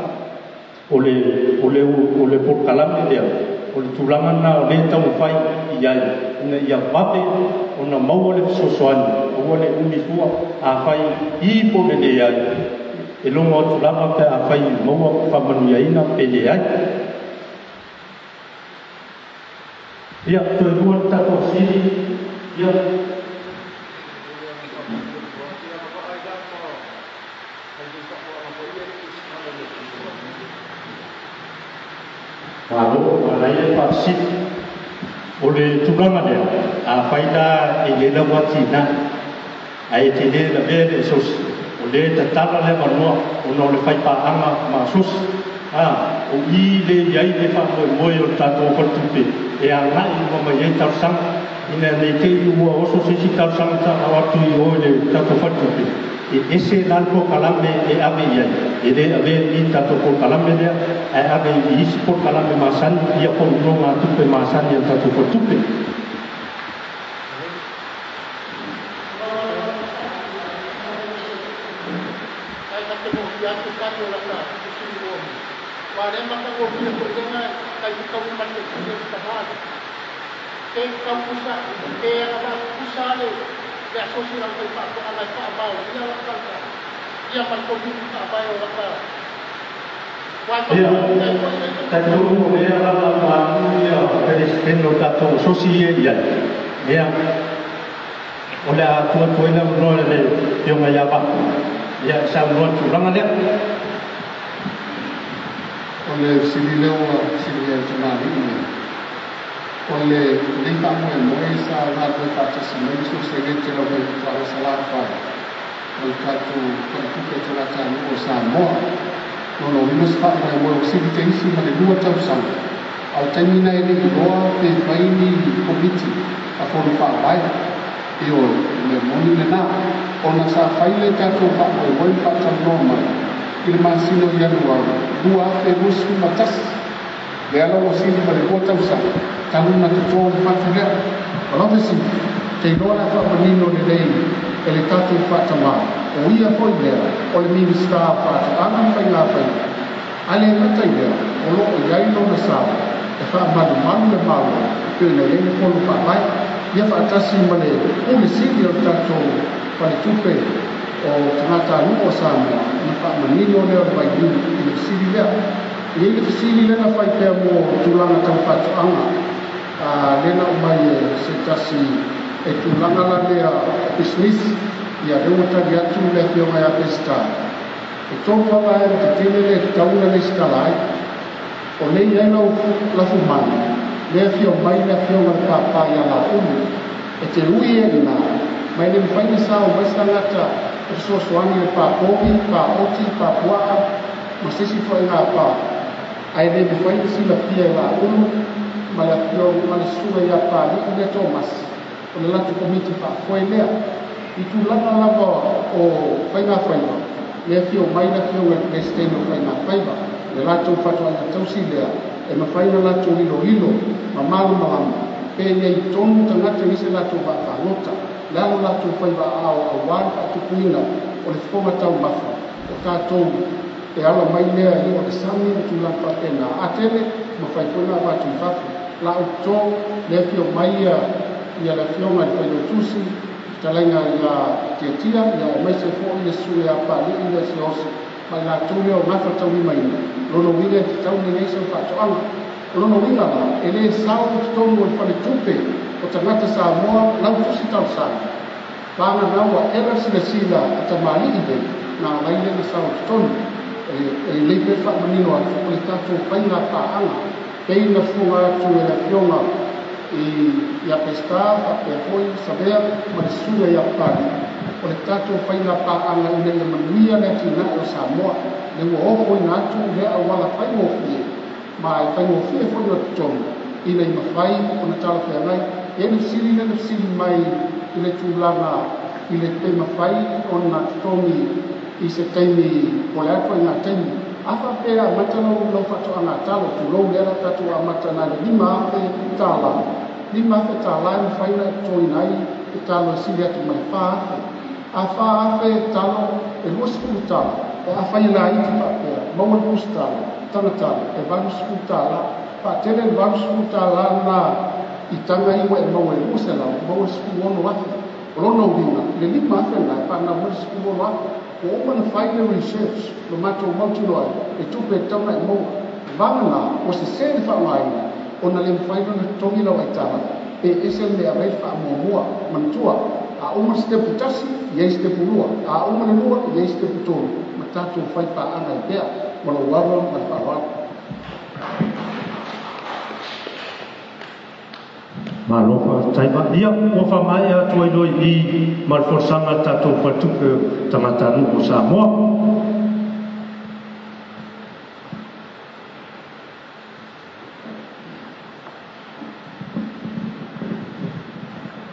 O le polokalame lea o le tulaga lena o lea e taumafai i ai ina ia vave ona maua le fesoasoani aua le umi fua afai i po o le leai e logo atu lava pe afai maua faamanuiaina pe leai. Ia toe lua le tatou fesili. Ia. Malo, manaia le faafesili. O le tulaga lea, afai la e le lau atinae ae te le lavea le asosi, o le tatala le avanoa ona o le faipaaga ma asosi. O i le i ai le faamoemoe o le tatou faletupe e agai uma mai ai talosaga ina nei te i ua oso se isi talosaga taao atu i o i le tatou faletupe e ese la le polokalame e ave i ai. E le avea i tatou polokalame lea ae ave i isi polokalame masani ia po o nonogatupe masani a le tatou faletupe. Kai ka te mohi atu tali o laka kusini o mi. Wa le maka o pia ko lenga kai te kau mani e kune ki ta mali. Ke kau kusa, ke ana wa kusa le, le asosi rau kai whaatoa ngai wha amao, ia laka ka, ia mai ko mini wha amai o laka Ia, talitonu o lea lava ua alu ia Peresetene o tatou asosi ia i ai. Ia, o le a tuu atu ai le avanoa i le Afioga ia Vaa, ia e saunoa i le tulaga lea. O le fesili lea ua fesiligia e le tamalii nei, o lenei faamoemoe sa galulue faatasi mai le Sosialete le Aufaifaatoaga Salafai ma le tatou Faletupe Tagatanuu o Samoa. Lona uiga se faamoemoe ua sili teisi ma le 2 tausaga, a o le taimi lena e le i iloa pe fai ni komiti a fono faavae. Ioe, o le mea moni lena, ona sa fai le tatou faamoemoe ma faatalanoa mai i le masina o Ianuari 2021. Lea la ua sili ma le 2 tausaga talu ona toto le fatu lea. O lau fesili, te iloa le a faamanino lelei e le tatou faatamā, o ia foi lea o le Minisita o Faatoaga ma Faiga Faiva, a le gata i lea, o lo o i ai lona sao e faamalumalu le Malo e pei ona i ai le fono faavae, ia faatasi ma le Pule Sili o le tatou Faletupe o Tagatanuu o Samoa, ona faamanino lea o le vailiu i le fesili lea. E i ai le fesili lea na fai pea mo tulaga tau faatoaga, lea na aumai e se tasi e tulaga la lea o pisinisi, ia lea ua tali atu le Afioga ia Peseta, e 3 lava vaega tetele lea e tatau ona lesitala ai. O lea e i ai lau lafumanu, lea e afio mai le Afioga i le Papa ia Laulu, e te ui e ina, ma e le mafai ona sao mai se tagata e fesoasoani i le pā povi, pā oti, pā puaa, ma se isi ituaiga pā, ae le mafai ona silafia e Laulu ma le afioga ma le susuga ia Pali'i lea Tomasi, o le latou komiti faafoe lea. I tulaga lava o faiga faiva, lea afio mai le Afioga i le Peresetene o Faiga Faiva, le latou faatoaiga tausi lea, e mafai ona latou iloilo ma malamalama pe i ai tonu tagata i se latou vaafagota, le alo latou faiva aao auā le faatupuina o le fofoga taumafa o tatou e ala mai lea i o le sami ma tulaga faapena, a tele mafai foi ona avatu i fafo. La outou le afio mai ia le Afioga i le Failautusi, fetalaiga ia Tiatia, ia aemaise foi le susuga ia Pali'i le Siaosi, ma i latou lea o gafataulimaina, lona uiga e tatau ona i ai sau faatoaga. O lona uiga la, e le sao i totonu o le faletupe o tagata Samoa lau tusi talosaga, vagana ua ela le silasila a tamalii nei, na alai lea na sao i totonu. E lelei pea le faamanino atu o le tatou faiga paaga, pei na fofoga atu e le Afioga ia Peseta, faapea foi Savea ma le susuga ia Papali'i, o le tatou faiga paaga ina ia manuia le atinae o Samoa, le ua ofoina atu lea auala faigofie, ma e faigofie foi ona totogi, ina ia mafai ona talafeagai. E le fesili lea na fesili mai i le tulaga i le pe mafai ona totogi i se taimi po o le a ituaiga taimi. A faapea amata lau faatoaga talo, tulou lea la tatou amata na le $5,000, $5,000 e mafai ona e totogiina ai le talo e sili atu ma le $4,000. A $4,000 talo, e 20 talo, e afai e laiti faapea, maua le pusi talo, taga talo, e $80. Faatele le $80 na i taga ia ua e maua e 200, maua le $16,000. O lona uiga, le $5,000 na e faanau mai le $16,000. Ua uma ona fai le research, lo matou mautinoa ai, e tupe e tatau ona e maua. Vagana, ua sese le faaaogaina, ona le mafai ona totogi lau aitalafu, pe ese le mea e ave ai le faamuamua. Manatua, a uma le stepu 1, i ai stepu 2, a uma le 2, i ai stepu 3, ma tatou fai paaga ai pea. Ma lou ava ma le faaaloalo. Malo faafetai ma ia ua faamaea atu ai loa i i ma le folasaga a le tatou Faletupe o Tagatanuu o Samoa.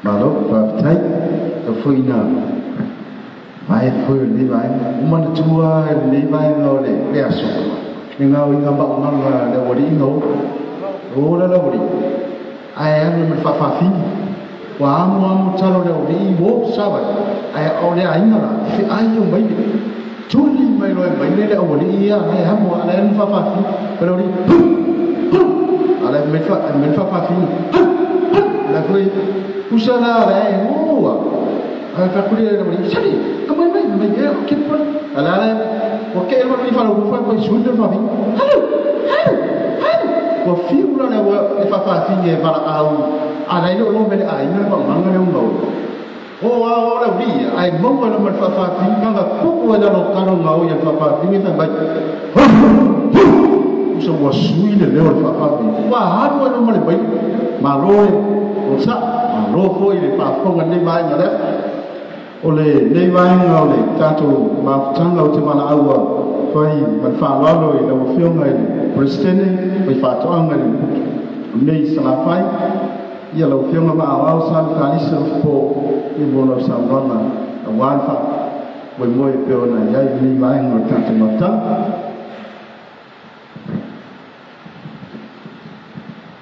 Malo faafetai tau foi ina vae foi o lenei vaega. Ua manatua i lenei vaega o le aso le gaoiga maumaga le aualiiga o o la le aualii ae alu ai ma le faafafine. Ua amo amo talo le aualii ua savali ae o le aiga la feai o mai le tuli mai loa e mai le le aualii ia la e amo a la e alu ma faafafine. O le aualii pu pu a la e mai le faafafine pu pu la foi usa la la e ua a fa kuli le aualii sali ka mai mai mai e o ke pole a la la o ke fale ni fale ufa ko sui le fa halu halu halu ua fiu la le ua e faafafine e valaau alai le o lo mele aiga le faagaga le ugao o a o le ulia ae maua le ma le faafafine kaga pupu ai lalo talo gao ia le faafafine fai mai usa ua sui le leo le faafafine ua alu ai loma le vai malo le o sa malo foi le faafofoga lenei vaega lea o lenei vaega o le tatou mafutaga o te valaau fai ma le faaaloalo i lau Afioga i le Peresetene mai faatoaga i lenei Salafai. Ia lau Afioga Vaaoao Sali Kalisa po i mo lau saunoaga aua le faamoemoe e pei ona i ai lenei vaega o le tatou mafutaga.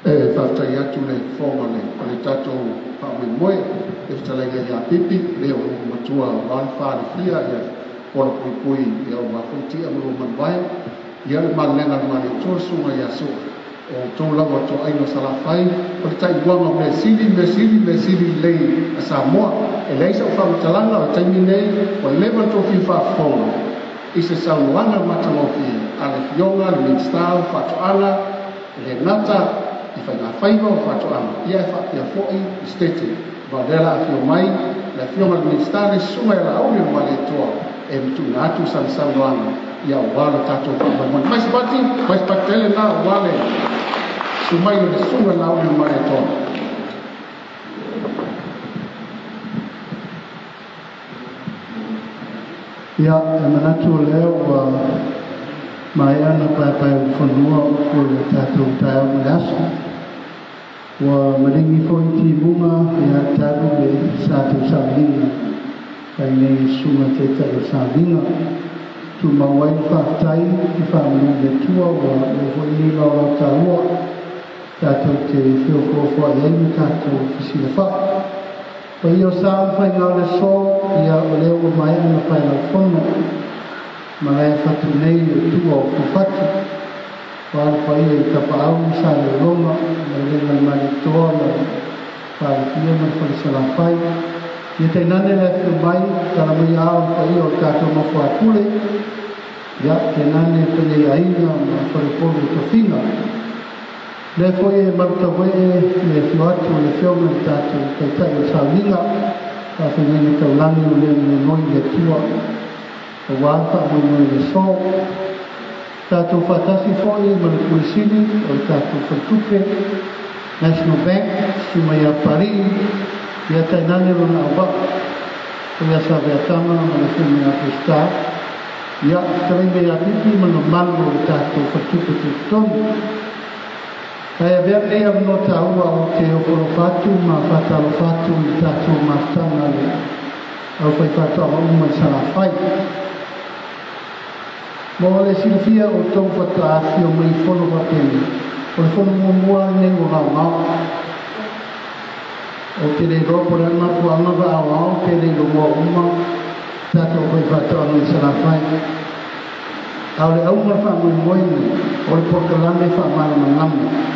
E faafetai atu le fofoga o le tatou faamoemoe le fetalaiga ia Pipi le o matua aua le faalefia ia pola puipui ia aua foi tia ma lua manuvae ia le malelega le maletua susuga ia Sua o outou lava toaiga Salafai o le taiuaga o mea sili mea sili mea sili lelei a Samoa. E leai sau faamatalaga o le taimi nei ua leva le tou fia faafofoga i se saunoaga matagofie a le Afioga le Minisita o Faatoaga e le gata i faigafaiva o faatoaga ia e faapea foi i Setete. Ma o lea la afio mai le Afioga i le Minisita le Susuga ia Laauli o le Malietoa e matuuna atu sana saunoaga ia aua lo tatou faamoemoe. Mai se pati, mai se pati tele na aua le sumai o le Susuga Laauli o le Malietoa. Ia, e manatu o lea ua maea na paepae ufanua o le tatou taeao ma le aso. Ua maligi foi timuga ia talu le sa tausailiga fai nei susuga taitai o sailiga. Tumau ai le faafetai i faamanuia le Atua ua oo foi nei laolao taua tatou te feofoofoai ai ma tatou fesilafai. Paia o sa ma faiga o le aso, ia o lea ua maea na paelaufono malae fatu nei o tua o Fufatu. Ua le paia i Tapaau ma Saleologa, ma le Lega le Malietoa ma le Falefia ma le Falesalafai. Ia tainane le afio mai, tala mai ao le paia o le tatou nofo a pule. Ia tainane paia i aiga ma faleupolu o tofiga. Lea foi e malutauee le afio atu o le afioga i le tatou taitai o le sauniga, faafeagaiga taulagi o lea na nonoi i le Atua aua le faamoemoe i le aso. Tatou faatasi foi ma le Pule Sili o le tatou Faletupe, National Bank, susu mai ia Paris, ia tainane lona auvaa, o ia Saveatama ma le afioga ia Peseta, ia fetalai mai ia Pipi ma le mamalu o le tatou Faletupe tutotonu. Ae avea lenei avanoa taua ou te ofo atu ma faatalofa atu i le tatou mafutaga le aufaifaatoaga uma i Salafai. Mo le silafia o outou faatoa afifio mai i fono faapenei, o le fono muamua lenei ua gaogao. Ou te le iloa po o le a le mafuaaga vaaoao pe le iloa uma tatou aufaifaatoaga i Salafai. A o le auga o le faamoemoe lenei o le polokalame faamalamalama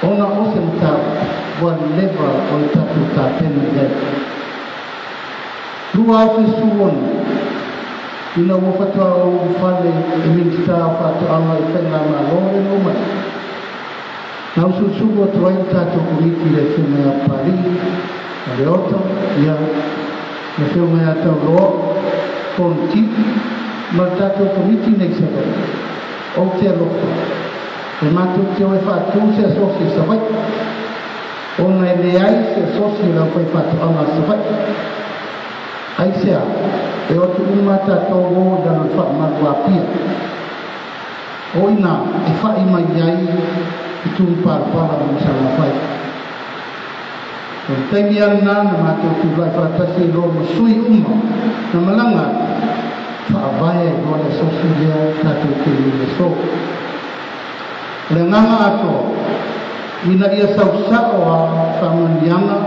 ona o se mataupu ua leva o le tatou tapena i ai. 2016 ina ua faatoa ou ulufale e Minisita o Faatoaga i Faigamalo le na uma nei, na usulusulu atu ai le tatou komiti i le Afioga ia Papalii ma Leota, ia le Afioga ia Tauloa Fonoti ma le tatou komiti nei i Savaii. Ou te alofa e matou te o e faatū se asosi i Savaii, ona e leai se asosi o le aufaifaatoaga a Savaii. Aisea, e o atu uma tatou o i lalo o le faamalu Apia. O ina e fa'i mai ai i tumupalapala ma Salafai. O le taimi lava lena na matou tulai faatasi ai loa ma sui uma na malaga atu, faavae ai loa le asosi lea tatou te i ai i le aso. O le agaga atoa, ina ia sausao a faamanuiaga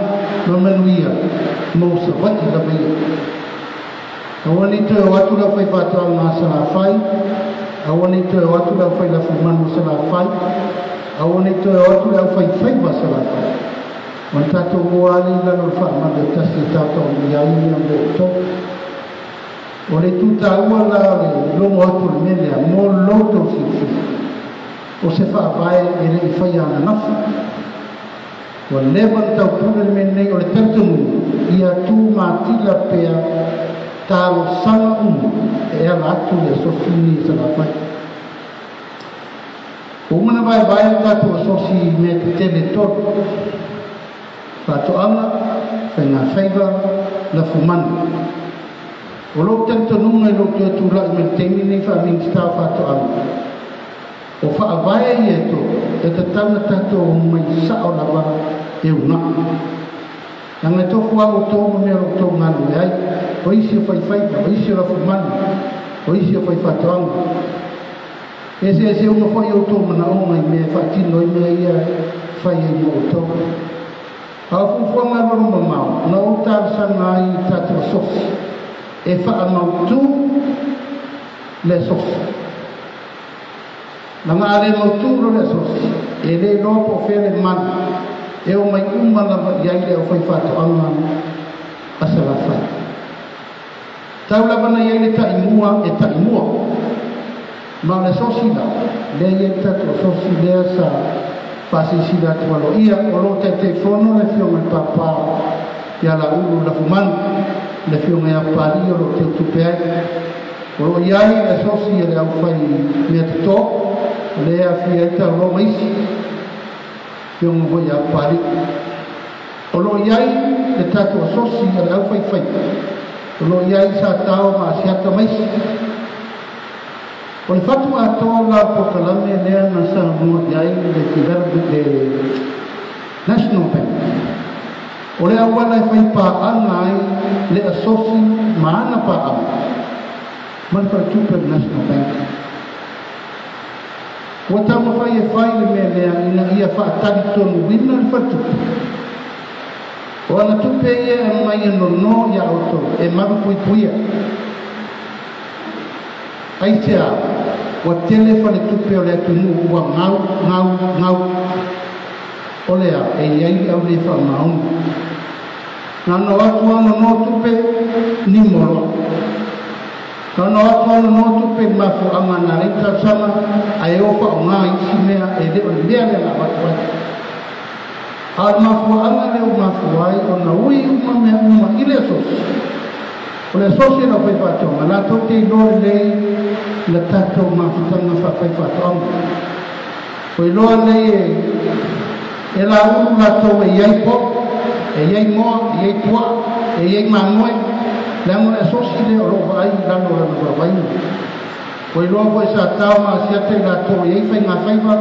ma manuia mo Savaii lava ia. Aua ne i toe o atu le aufaifaatoaga a Salafai, aua ne i toe o atu le aufailafumanu a Salafai, aua ne i toe o atu le aufaifaiva a Salafai. O le tatou o lava lea i lalo o le faamalu e tasi e taotaomia ai mea mo outou. O le tutaua la o le logo atu o le mea lea mo lo outou silafia, o se faavae e le i faia ananafi. Ua leva ona taupule le mea lenei o le talitonuga ia tumatila pea talosaga uma e ala atu i asosi nei e Salafai. Ua uma ona vaevae le tatou asosi i mea tetele e tolu, faatoaga, faigafaiva, lafumanu. O lou talitonuga i lou toe tulai mai i le taimi lenei faa-Minisita o Faatoaga, o faavae ia e tolu e tatau ona tatou omai sao lava e uunai. Leaga e tofu lava outou ma mea o lo o outou galulue ai, o isi o faifaiva, o isi o lafumanu, o isi o faifaatoaga. E eseese uma foi outou manaoga i mea e faatino ai mea ia e fai ai mo outou. A o fuafuaga alualumamao, na ou talosaga ai i tatou asosi e faamautu le asosi. Leaga a le mautu loa le asosi, e le iloa po o fea le malu e omai uma lava i ai le aufaifaatoaga a Salafai. Tau lava na i ai le taimua e taimua. Ma o le asosi la, lea e i ai le tatou asosi lea sa faasilasila atu aloaia, o lo o Taitaifono le Afioga i le Papa ia Laulu Lafumanu, le Afioga ia Papalii o lo o teutupe ai. O lo o i ai le asosi a le aufai mea toto, lea e aafia ai Tauloa ma isi Afioga foi ia Papalii. O lo o i ai le tatou asosi a le aufaifaiva, o lo o i ai Satao ma Asiata ma isi. O le fatu atoa la o le polokalame lea na saunoa i ai le Development le National Bank, o le auala e fai paaga ai le asosi ma ana paaga ma le faletupe o le National Bank. Ua taumafai e fai le mea lea ina ia faatalitonu-ina le faletupe. O ana tupe ia e aumai e nono iā outou e malupuipuia. Aisea ua tele faletupe o le atunuu ua gau, gau, gau? O le a? E i ai le au le faamaoni. Na ona o atu lava nono tupe, nimo loa. Na ona o atu lava nono tupe i le mafuaaga na ala ai talosaga, ae o faaaoga i isi mea e le o le mea lea na avatu ai. A o le mafuaaga lea ua mafua ai ona ui uma mea uma i le asosi, O le asosi e le aufaifaatoaga, latou te iloa lelei la tatou mafutaga faafaifaatoaga. Ua iloa lelei e e laulu latou e i ai popo, e i ai moa, e i ai puaa, e i ai mamoe, leaga o le asosi lea o lo o vaai i lalo o lana vaavaiga. Ua iloa foi sa tao ma asiata i latou e i ai faigafaiva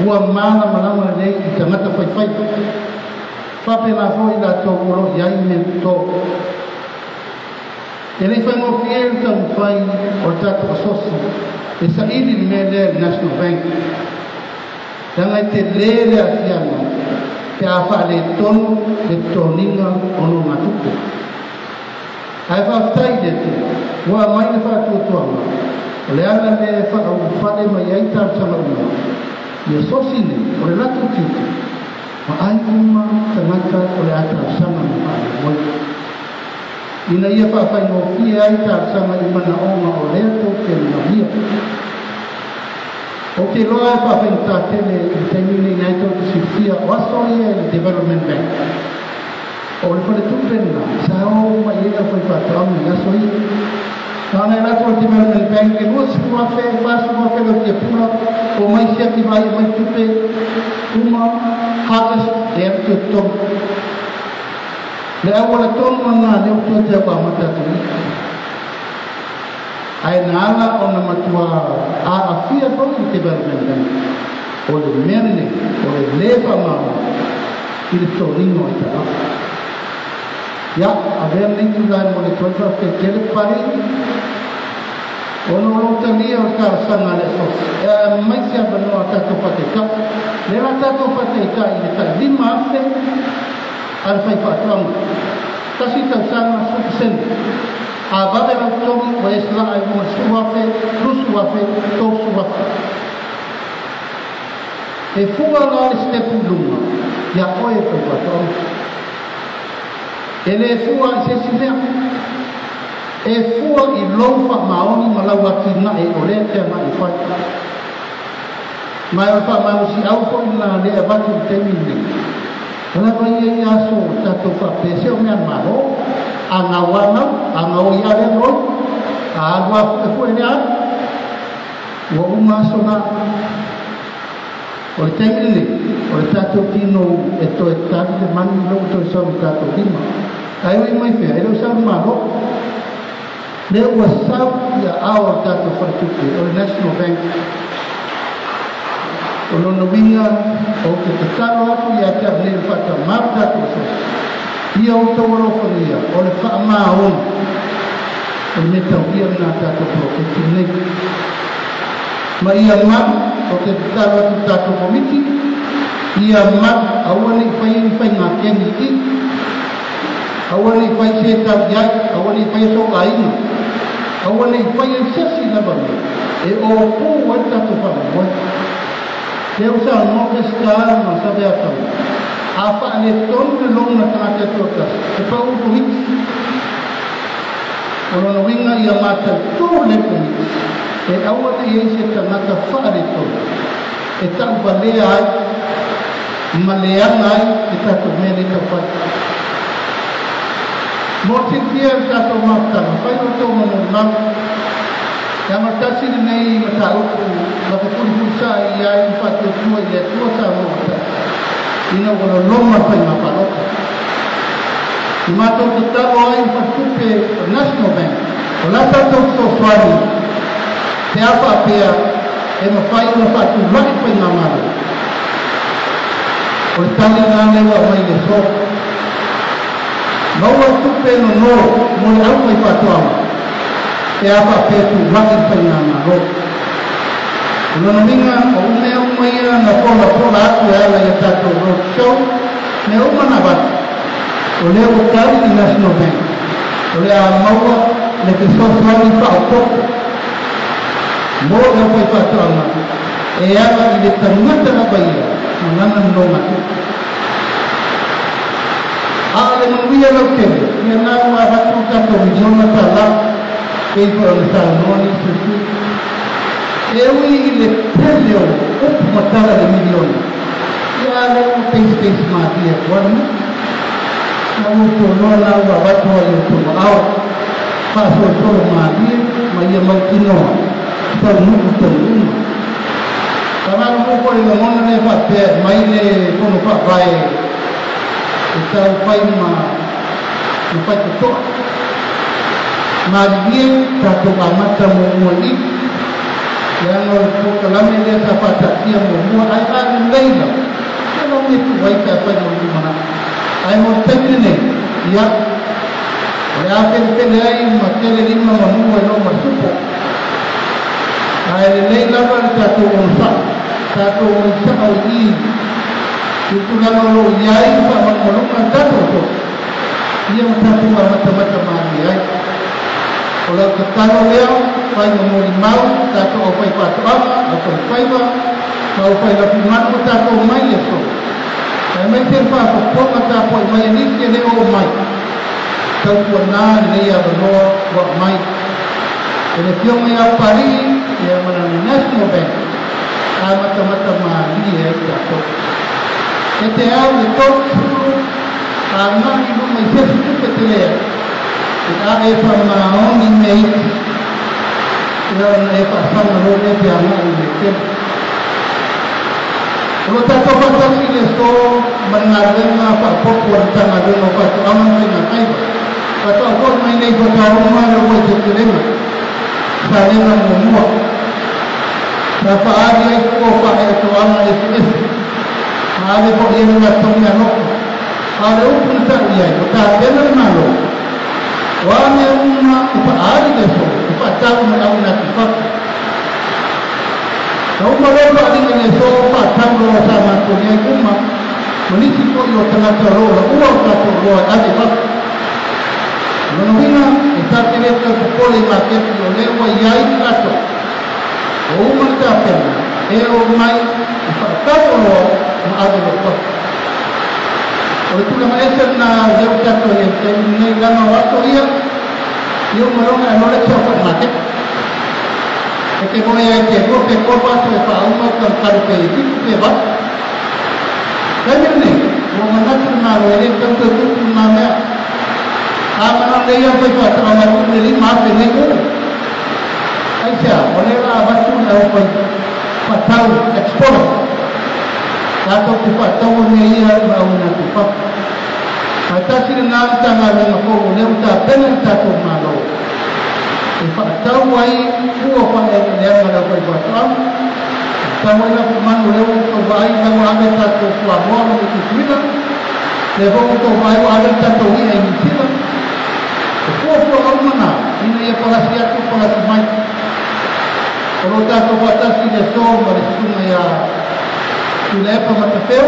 ua malamalama lelei i tagata faifaiva. Faapena foi i latou o lo o i ai mea toto. E le i faigofie le taumafai o le tatou asosi e saili le mea lea i le National Bank, leaga e tele le aafiaga pe a faaletonu le totogiga o nogatupe. Ae faafetai i le Atua ua aumai le faatuatuaga, o le ala lea e faaulufale mai ai talosaga uma i asosi nei o le latou tiute, vaai uma tagata o le a talosaga ma faamoemoe. Ina ia faafaigofie ai talosaga i manaoga o lea tou te manaomia. Ou te iloa e faafaigata tele i le taimi lenei na e tou te silafia o aso ia i le Development Bank. O le faletupe lena sa o uma i ai le aufaifaatoaga i aso ia. Na ona e alu atu le Development Bank e $20,000, $40,000 lau tiapula, omai siaki vaai aumai tupe uma harvest e alu toe totogi. Le auala tonu lena lea ua toe tau amata atu nei. Ae na ala ona matua aafia foi le Development Bank. O le mea lenei, o le lē faamaoni i le toniga o aitalafu. Ia, avea lenei itula e momoli atu ai le faafetai tele Papalii, ona o lou talia o le talosaga a le Asosi e aumai se avanoa a tatou faataitai. Lea la tatou faataitai i le tai 5,000 a le faifaatoaga. Tasi tausaga, 10%. A vave lau totogi, ua e salaa i luga 10,000, 20,000, 30,000. E fua la le sitepu i luga iā oe e faifaatoaga. E le fua i se isi mea. E fua i lou faamaoni ma lau atinae o lea te agai fai. Ma o le faamalosiau foi na le avatu i le taimi lenei. O lava ia i aso o tatou faapea se o mea malo, a gau a gau, a gaoi a lea gaoi, a alu a fuefue lea alu. Ua uma aso na. O le taimi lenei, o le tatou tino e toe tali le manu i lou toe sau i tatou lima. Ae ui mai fea, e le o sau le Malo. Lea ua sau i aao o le tatou faletupe, o le National Bank. O lona uiga, ou te tatalo atu ia te au nei o le faatamā o le tatou asosi, ia outou alofagia, o le faamaoni, o le mea taulia lena a tatou poloketi lenei. Ma ia malu, ou te tatalo atu i le tatou komiti, ia malu, aua ne i faia ni faiga keni i i, aua ne i fai se tau i ai, aua ne i faia sou aiga, aua ne i faia i se isi lava mea e opū ai le tatou faamoemoe. Lea ua saunoa Peseta ma Saveatau, a faaletonu le loan a le tagata e toatasi, e pau le komiti. O lona uiga ia mataitū lelei le komiti, e aua ne i ai se tagata faaletonu e tauvalea ai ma leaga ai le tatou mea lea e taufai. Mo le silafia e le tatou mafutaga, fai outou ma molimau, leaga o le tasi lenei mataupu na fefulifulisa'i i ai ma faatuatua i le Atua Samoa ua tasi, ina ua loloma le faiga palota. Na matou tatalo ai i le faletupe o le National Bank, o la tatou fesoasoani pe a faapea e mafai ona faatulai le faigamalo. O le tali lena lea ua aumai i le aso. Maua tupe nono mo le aufaifaatoaga pe a faapea e tulai le faigamalo. O lona uiga, o mea uma ia na polapola atu e ala i a tatou road show, mea uma na avatu, o lea ua tali le National Bank, o le a maua le fesoasoani faaopoopo mo le aufaifaatoaga e ala i le tagata lava ia ma lana nonogatupe. A o le manuia lautele, ia na ua avatu le tatou miliona tala pei foi ona saunoa nisi o sui. E ui i le tele o upu ma tala i le miliona, ia a lea ua teisiteisi malie atu ai le Na ua outou la ua avatu ai i outou aao faasolosolo malie ma ia mautinoa taunuu taunuuga. Faamalulu foi i lagona lea faapea e mai le Fono Faavae e tau fai ma faitotoa. Malilie tatou amata muamua i i, leaga o le polokalame lea sa faataatia muamua ae a lelei lava, ia lau mea tuai pe afai mo le lumanai. Ae mo le taimi lenei, ia, o le a pelepele ai ma tele lima ma mua i loma le supo. Ae lelei lava le tatou onosai, tatou maisa'o i i i le tulaga o lo o i ai le faamalumaluga a le tatou asosi, ia ma tatou amatamata malie ai. O lau tatalo lea, fai ma molimau tatou aufaifaatoaga, aufaifaiva, ma aufailafumanu ma tatou mai le aso. Aemaise le faafofoga tapuai mai a nisi e le oo mai. Tautuana lenei avanoa ua aumai e le Afioga ia Papalii ia ma lana National Bank amatamata malie ai tatou. E te au le 30 agai i luma i se isi tupe tele ai, e a e faamaoni mea iti, ia ona e faasaga loa lea pe agai i le tele. O lo o tatou faatasi i le aso ma le galuega faaopoopo a le Matagaluega o Faatoaga ma Faiga Faiva. Faatoa foi mai nei Fatauma le uluai tetelega, Salega muamua, sa faaali ai fua o faaeetoaga eseese, ma ave foi i ai le latou mealofa. A o le upu na tau i ai, ua tapena le Malo, o a mea uma e faaali le aso, e faatau ma le auina atu i fafo. Na uma loa le faaaliga i le aso, faatau loa sa matou i ai uma ma nisi foi o tagata o lo o laua o tatou oloa e ave i fafo. O lona uiga, e ta te le tau popole i maketi o lea ua i ai i latou. Ua uma le tapena, e oo mai e faatau oloa ma ave loa i fafo. O le tulaga ese lena lea ua tatou i ai i le taimi lenei, leaga o aso ia, Ia uma loga e lole te au maketa. E te moe ai te lua pe tolu aso e faauma tautalo pe 7 pe 8. Taimi lenei, ua manatu le Malo e lē tatau toe tupu lena mea. A manao nei au faifaatoaga mai uu le 5,000 nei uu. Aisea, o lea la avatu le au fai faatau exporter. Tatou te faataua mea ia ma auina atu i fafo. Ae tasi lenā Matagaluega fou o lea ua tapena le tatou Malo e faatau ai fua faaeleeleaga a le aufaifaatoaga, faatau ai lafumanu o lea ua outou vaai la ua ave tatou fuamoa ma le Tutuila, lea foi ua outou vaai ua ave le tatou i'a i Niu Sila. O fuafuaga uma na ina ia palasi atu palasi mai. O lo o tatou faatasi i le aso ma le susuga iā Tuilaepa Matafeo,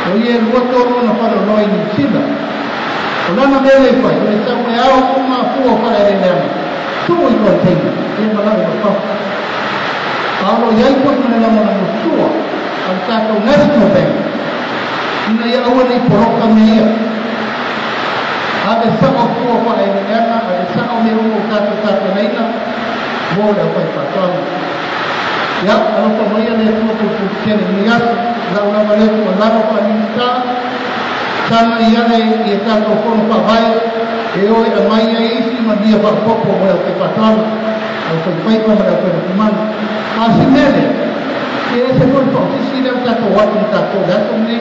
o ia e 23 ona faleoloa i Niu Sila. O lana mea lea i fai, o le sau e ao uma fua o faaeleeleaga, tuu i container, ia ma lau ma fafo. A o lo o i ai foi ma le lagolagosua a le tatou National Bank ina ia aua ne i poloka mea ia. Ave sao fua o faaeleeleaga, ave sao mea uma ua tatou tapenaina mo le aufaifaatoaga. Ia, alofa maia le Atua Pulepuletele i lenei aso, lau lava lea tuualalo faa-Minisita, saga i ale i a tatou fono faavae e o e aumai ai isi manuia faaopoopo mo le aufaifaatoaga, le aufaifaiva ma le aufailafumanu. A o si mea lea, e ese foi le pausisi lea ua tatou o atu ma tatou i le aso lenei,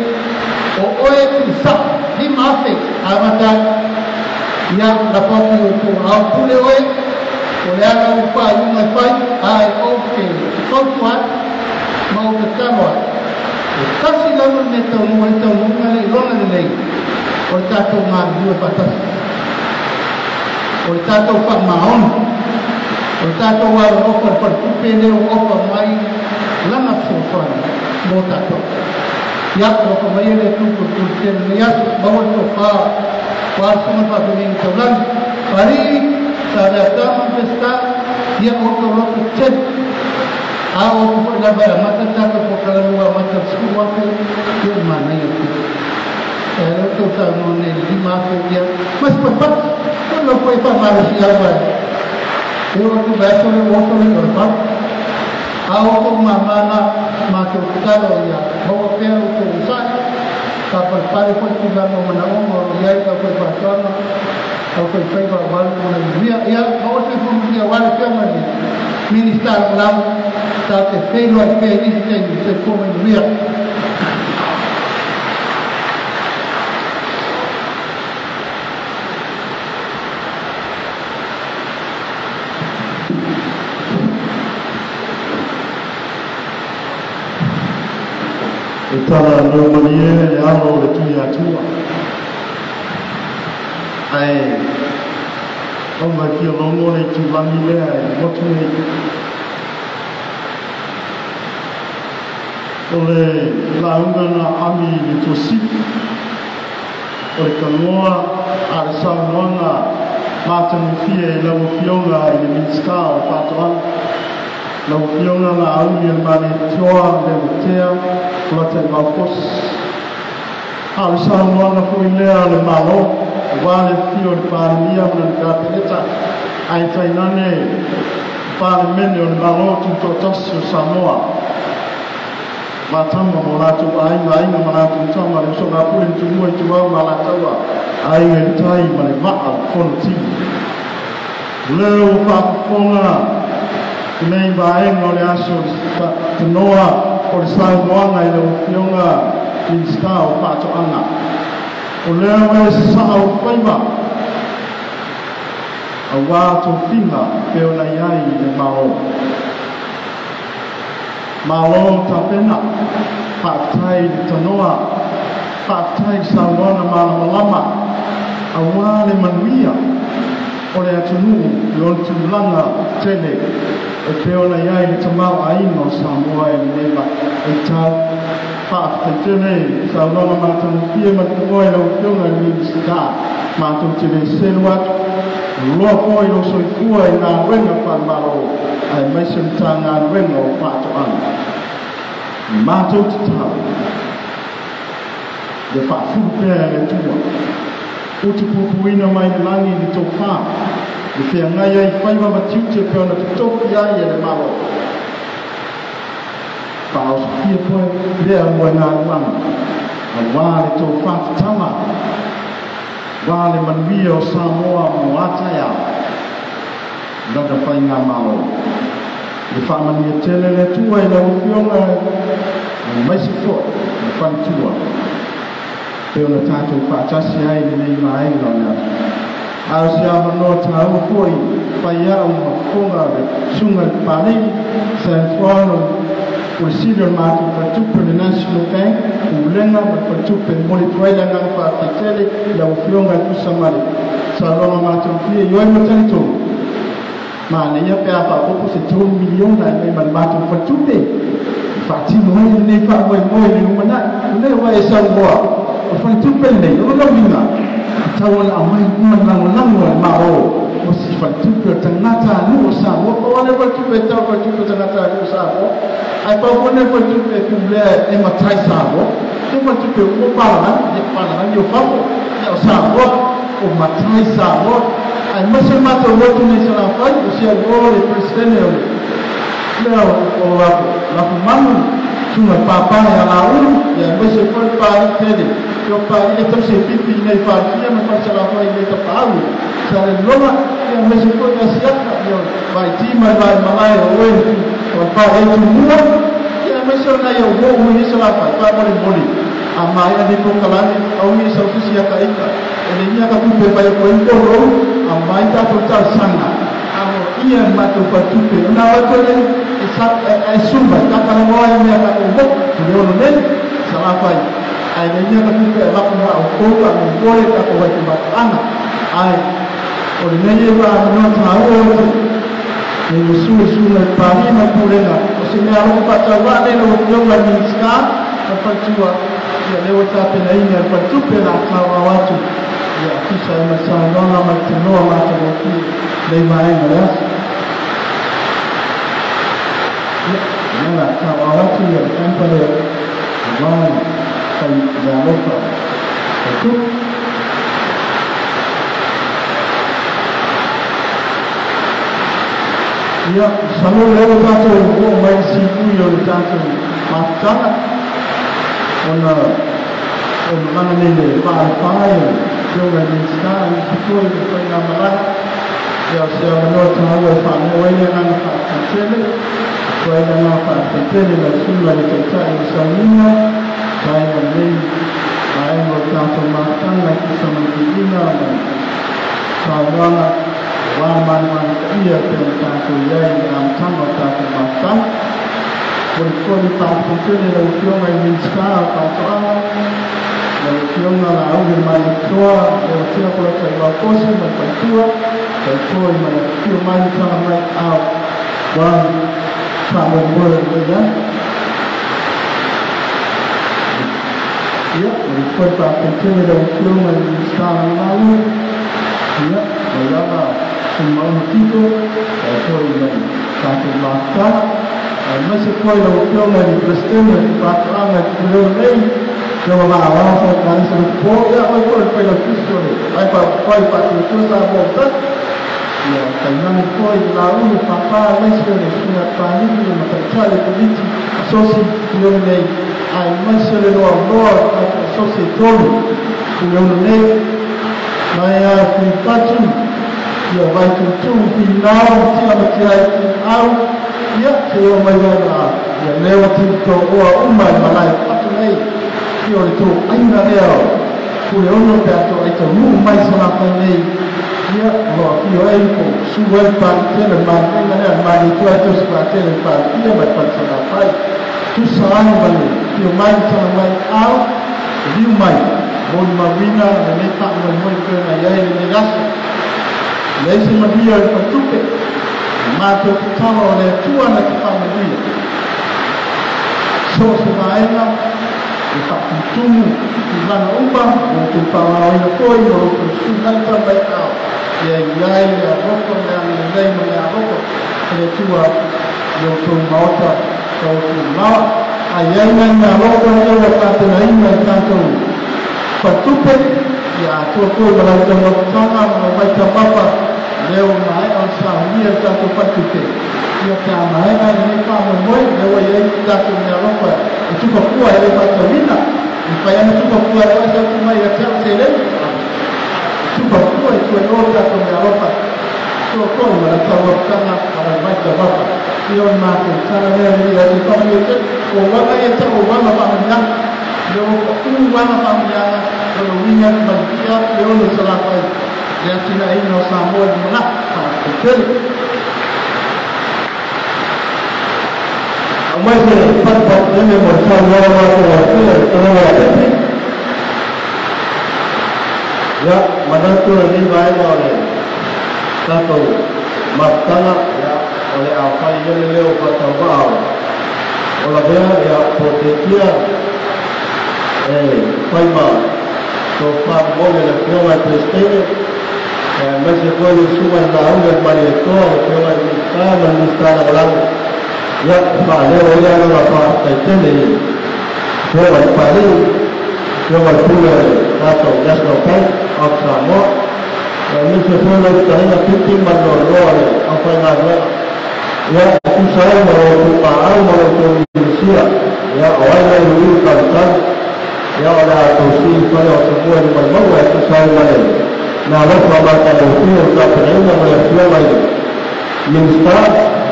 o oe e tuusao, 5,000 amata ai. Ia, lafo atu i outou aao pule oe, o le a lau faaiuga e fai, a e ou te fautua atu ma ou tatalo atu, e tasi lava le mea taunuu ai le taunuuga lea i lona lelei, o le tatou galulue faatasi, o le tatou faamaoni, o le tatou alolofa i le faletupe lea ua ofa mai lana fesoasoani mo tatou. Ia, alofa maia le Atua Pulepuletele i lenei aso, maua le tofa ua alu susuga i le faafeagaiga taulagi, Paalii, Saleata ma Peseta, ia outou loto tetele. A oo atu foi lava e amata le tatou polokalame ua amata i le 10,000, ia ua manaia tele. E lea ua outou saunoa nei i le 5,000, ia, ma se patupatu. O lau foi e faamalosiau ae e oo atu i le vaiaso lea ua oso le i'a o le fau. A o outou mama na, matou tatalo ia maua pea lo outou onosai, faapalepale foi tulaga o manaoga o lo o i ai lau faifaatoaga, lau faifaiva aua le lumanai manuia. Ia, maua le soifua manuia aua le Afioga i le Minisita Lagolago, tatou te feiloai pea i nisi taimi. Soifua ma ia manuia. E tala laumalie le alo o le Tuiatua, ae auga fia logo le itulagi lea i le motu nei. O le lauga na ami i le Tuasivi, o le tanoa a le saunoaga matagofie i lau Afioga i le Minisita o Faatoaga, lau Afioga Laauli o le Malietoa Leuatea Polataivao Fosi. A o le saunoaga foi lea a le Malo, aua le afio o le Palemia ma lana Kapeneta, ae tainane le Palemene o le Malo Tutoatasi o Samoa, Matama ma o latou aiga, aiga ma latou tama, le usoga a Pule ma Tumua, Ituau ma Alataua, Aiga i le Tai ma le Vaa o Fonoti. O lea ua faafofoga lenei vaega o le aso tanoa o le saunoaga i lau Afioga Minisita o Faatoaga. O lea ua e sasaa ou faiva aua tofiga pei ona i ai i le Malo. Malo tapena, faafetai i le tanoa, faafetai i le saunoaga malamalama aua le manuia o le atunuu i ona tulaga tele e pei ona i ai le tamaoaiga o Samoa i lenei vaitau. Faafetai tele i le saunoaga matagofie ma le tanoa i lau Afioga i le Minisita. Matou te le selu atu, loa foi lou soifua i galuega faale-Malo aemaise o le Matagaluega o Faatoaga. Matou tatalo ia faafulu pea e le Atua utupupuina mai le lagi le tofa. Le feagai ai i faiva ma tiute e pei ona totofi ai e le Malo. Faaosofia foi lea moegaluaga auā le tou faatatala auā le manuia o Samoa mo a taeao i lana faigamalo. Ia faamanuia tele le Atua i lau Afioga aemaise foi le faletua pei ona tatou faatasi ai i lenei vaega o le aso. A o se avanoa taua foi fai au ma fofoga o le Susuga i le Papalii Sam Thron o le Pule Sili o le matou Faletupe o le National Bank, Pulega ma le Faletupe e momoli atu ai le agaga faafetai tele i lau Afioga e tusa ma le saunoaga matagofie i oe ma talitonu. Manaia pe a faaopoopo se $3 miliona e aumai ma le matou faletupe e faatino ai lenei faamoemoe i le lumanai. O lea ua e saunoa, o le faletupe lenei, o lona uiga, e tatau ona aumai i luma le lagolago a le Malo o si faletupe o tagatanuu o Samoa. Pau lava lea faletupe e tau o le faletupe o tagatanuu o Samoa, ae pau foi lenei faletupe e pulea e matai Samoa. Ia faletupe uma o papalagi, ia papalagi o fafo, ia o Samoa, o matai Samoa. Aemaise le matou lotu nei i Salafai, o si au uo le Peresetene o le mea o Lafumanu, susuga i le Papa ia Laulu, ia aemaise foi le Papalii tele, ia o Papalii e tausi e pipi i inei i Falefia ma Falesalafai i inei i Tapaau i Salelologa, ia aemaise foi le Asiata, ia o le Vaiti ma le Vaimalae o oe o le Pa e Tumua, ia aemaise o nai au uo uma i inei i Salafai, faamolemole, a maea nei polokalame, aumi i sau sisi aka ika, e le ia ka tupe mai ko i kolo, a mai tatou talosaga, amo ia le matou faletupe. Ona o atu ai e sa e suma i kakalagoa ai mea ka mo le ono nei Salafai. Ae le ia ka tupe e lako ma o kou ka mo mole ka ko wai mataanga. Ai o le nei e wa manoa tāua o te nei mo sui sui mai pāhi ma pulega o se mea alofa faatauvaa nei lau Afioga i le Minisita ma faletua ia lea ua tapenaina e le faletupe la tauao atu ia tusa ai ma le saunoaga ma le tanoa matagofie nei vaega o le aso. Ia, lea la tauao atu ia le camper lea aua le fai le alofa faletupe. Ia, masalo o lea ua tatou oo mai i le sipui o le tatou mafutaga ona o malaga nei le vaa e le Afioga i le Minisita aemaise foi le faigamalaga. Ia, o se avanoa taua e faaleo ai le agaga faafetai tele, atu ai le agaga faafetai tele i lau Susuga i le Taitai o le Sauniga, tusa ai ma lenei vaega o le tatou mafutaga e tusa ma le viiga ma le saunoaga aua le manumanu paia e pei ona tatou i ai i le amataga o le tatou mafutaga. Molimoli faafetai tele i lau Afioga i le Minisita o Faatoaga, lau Afioga Laauli Malietoa, Leotea Polataivao Fosi ma le faletua, tautoa i ma le afifio mai ma tala mai aao aua le faamoemoe o lenei aso. Ia, molimoli faafetai tele i lau Afioga i le Minisita Lagolago, ia, mai lava Fuimaono Tito, tautoa i ma le tatou mafutaga, aemaise foi lau Afioga i le Peresetene o Faatoaga i Puleono nei, Afioga Vaaoao Faimalosi Lupepo, ia oe foi le Failautusi o le Vae Faaupufai Faatuatua Samoa o Tasi, ia tainane foi le Laulu Papa aemaise o le Susuga Papalii ma Taitai o Komiti Asosi i Puleono nei, aemaise o le loaloa o le tatou Asosi e tolu Puleono nei, mai lava i Fuipatu, ia Vaituutuu, Finao, Tia ma Tiai Au, ia se oo mai vaega ia lea ua tilitooa uma i le malae fatu nei, ia o le tou aiga lea o Puleono pe a tou ai taunuu mai Salafai nei, ia o lo o afio ai po o susu ai le Papalii tele o le Maliega lea, le Malietoa e tausi vaatele i le Palepia ma le Fale Salafai. Tusa ai ma le afio mai ma tala mai au, liliu mai, molimauina lenei faamoemoe pei ona i ai lenei aso. E leai se manuia o le faletupe, o matou tatalo o le Atua na te faamanuia. So o se vaega e faatumutumu i tulaga uma, o outou faaaogaina foi ma lo outou susu mai tala mai ao, ia i ai le alofa ma le agalelei ma le alofa o le Atua i outou maota ma outou laoa. A i ai nai mea alofa ia ua tapenaina i tatou faletupe, ia atoa foi ma lau taumafataga ma lau maitapapa Lea ua maea ona saunia le tatou faletupe, ia pe a maea lenei faamoemoe, lea ua i ai tatou meaalofa e tupapua e le faatauina. E mafai ona tupapua e oe sau mai ia te au seleni, tupapua i tua i o tatou meaalofa soafo'i ma lau tauafutaga ma lau mai tauafa. Ia o le matou tala lea le ia te faamanuia tele. O uaga ia tau o uaga faamanuiaga, lea ua paʻū uaga faamanuiaga, o le uiga maluia le ono salafai le atinaeina o Samoa i lumanai. Faafetai tele. Aumai se patupatu tele mo le saunoaga matagofie a le taloga ia Pepe. Ia, manatu o lenei vaega o le tatou mafutaga, ia, o le a fai ia le leo faatauvaa o Lavea, ia, po o Tetia e fai ma tofa momoli a le Afioga i le Peresetene, aemaise foi le susuga i le Laauli a le Malietoa, le Afioga i le Minisita ma le Minisita Lagolago. Ia, e faaleo ai le agaga faafetai tele i le Afioga i le Papalii, Afioga i le Pule o le tatou National Bank of Samoa, aemaise foi lau fetalaiga Pipi ma le loaloa o le aufaigaluega. Ia, e tusa ai ma lo outou paau ma lo outou minosia, ia, o ai lea e iuiu talutalu, ia, o le a tou sii i fale o Tumua i le maumauga e tusa ai ma le meaalofa matagofie o le tapenaina ma le Afioga i le Minisita,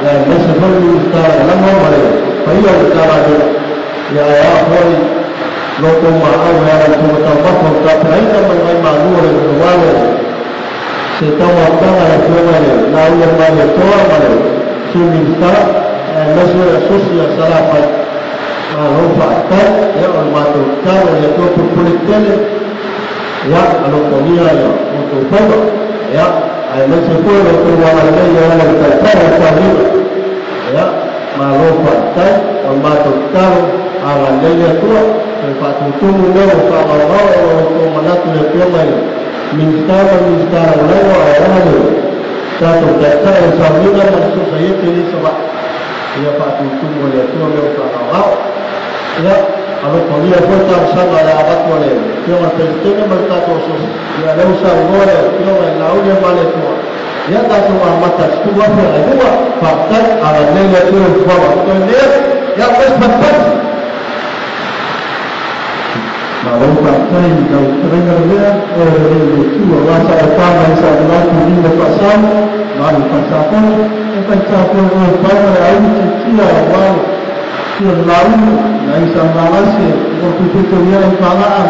ia, aemaise foi le Minisita Lagolago ma le paia o le Matagaluega. Ia, ae a foi lo outou maau e ala i fofoga taumafa o le tapenaina ma le vaimalu o le aua le se taumafaga a le Afioga i le Laauli a le Malietoa ma le Sui Minisita, aemaise o le asosi a Salafai. Malo faafetai. Ia, o le matou tatalo o le Atua pulupule tele, ia, alofagia ia outou faiva, ia, aemaise foi o lo outou agalelei e ala i le taitai o le sauniga. Ia, malo faafetai. O le matou tatalo, agalelei le Atua, toe faatutumu mea ua faagaogao ona o lo outou manatu i le Afioga i le Minisita ma le Minisita Lagolago, ae a le tatou taitai o le sauniga ma le Sosaiete i Savaii. Ia faatutumu e le Atua mea ua faagaogao. Ia, alofagia foi talosaga o le a avatu a le Afioga i le Peresetene ma le tatou asosi. Ia, lea ua saunoa le Afioga i le Laauli a le Malietoa, ia tatou amata i le 10,000 agai luga. Faafetai, agalelei le Atua i le fofoga. Toe nei atu, ia, aumai se patupatu. Malo faafetai i lau fetalaiga Lavea, oe le alii o le Atua, aua sa e pa mai sa manatu i lima faasau ma alu faasafono, e faitā foi oe pau ma le auli tiatia aua le fia o le Laauli, nai sa malasi e motututu ia i faalaa,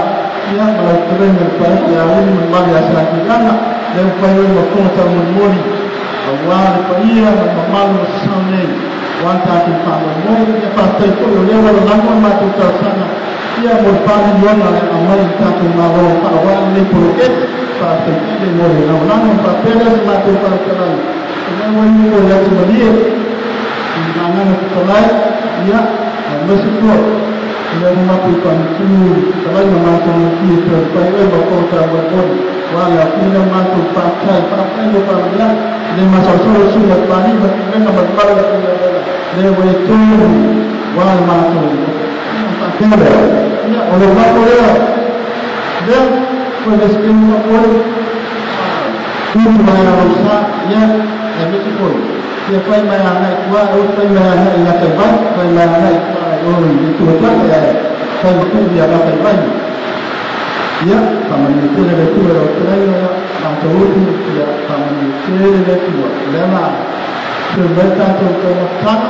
ia ma lau fetalaiga le Paeai ia Auli ma le male ia Satuiaga, lea ua fai oe ma fofoga taumolimoli aua le paia ma le mamalu o sasao nei, aua le tatou faamoemoe. Ia faafetai foi o lea ua lalago le matou talosaga ia mo le $4 miliona le aumai i le tatou Malo faaauau lenei poloketi. Faafetai tele mo le lagolago. Ma faapea lea se matou faamatalaga, o lea ua iu foi atu malie i le gagana fetalai, ia, aemaise foi o lea ua matou faamatuu fetalai ma matou galutia toe fai oe ma fofoga taumolimoli aua le aofina o matou faafetai. Faafetai mo faamanuiaga le masalosalo le susuga i le Papalii ma le pulega ma le mamalu o le aufaigaluega lea ua e tonu aua le matou faapea lea. Ia, o le lafo lea lea foi le sikeni faamoe tutu mai a lou sa, ia, aemaise foi ia fai mai agai tua, e fai mai agai i gataivai, fai mai agai tua i o i le tuatale, ae fai matuu ia gataivai. Ia faamanuia tele le Atua i lau fetalaiga, ia matou upu, ia faamanuia tele le Atua. O lea la toe mai tatou taumafataga,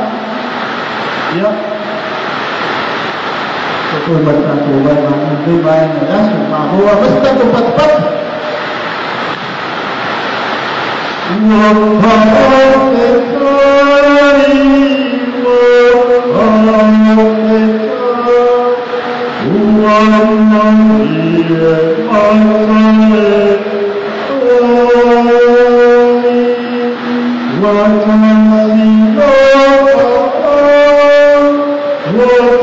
ia toe mai tatou vaega lenei vaega i le aso. Malo a se tatou patupatu. Ua faafetai, ua faafetai, ua malie matae ua tasilo ua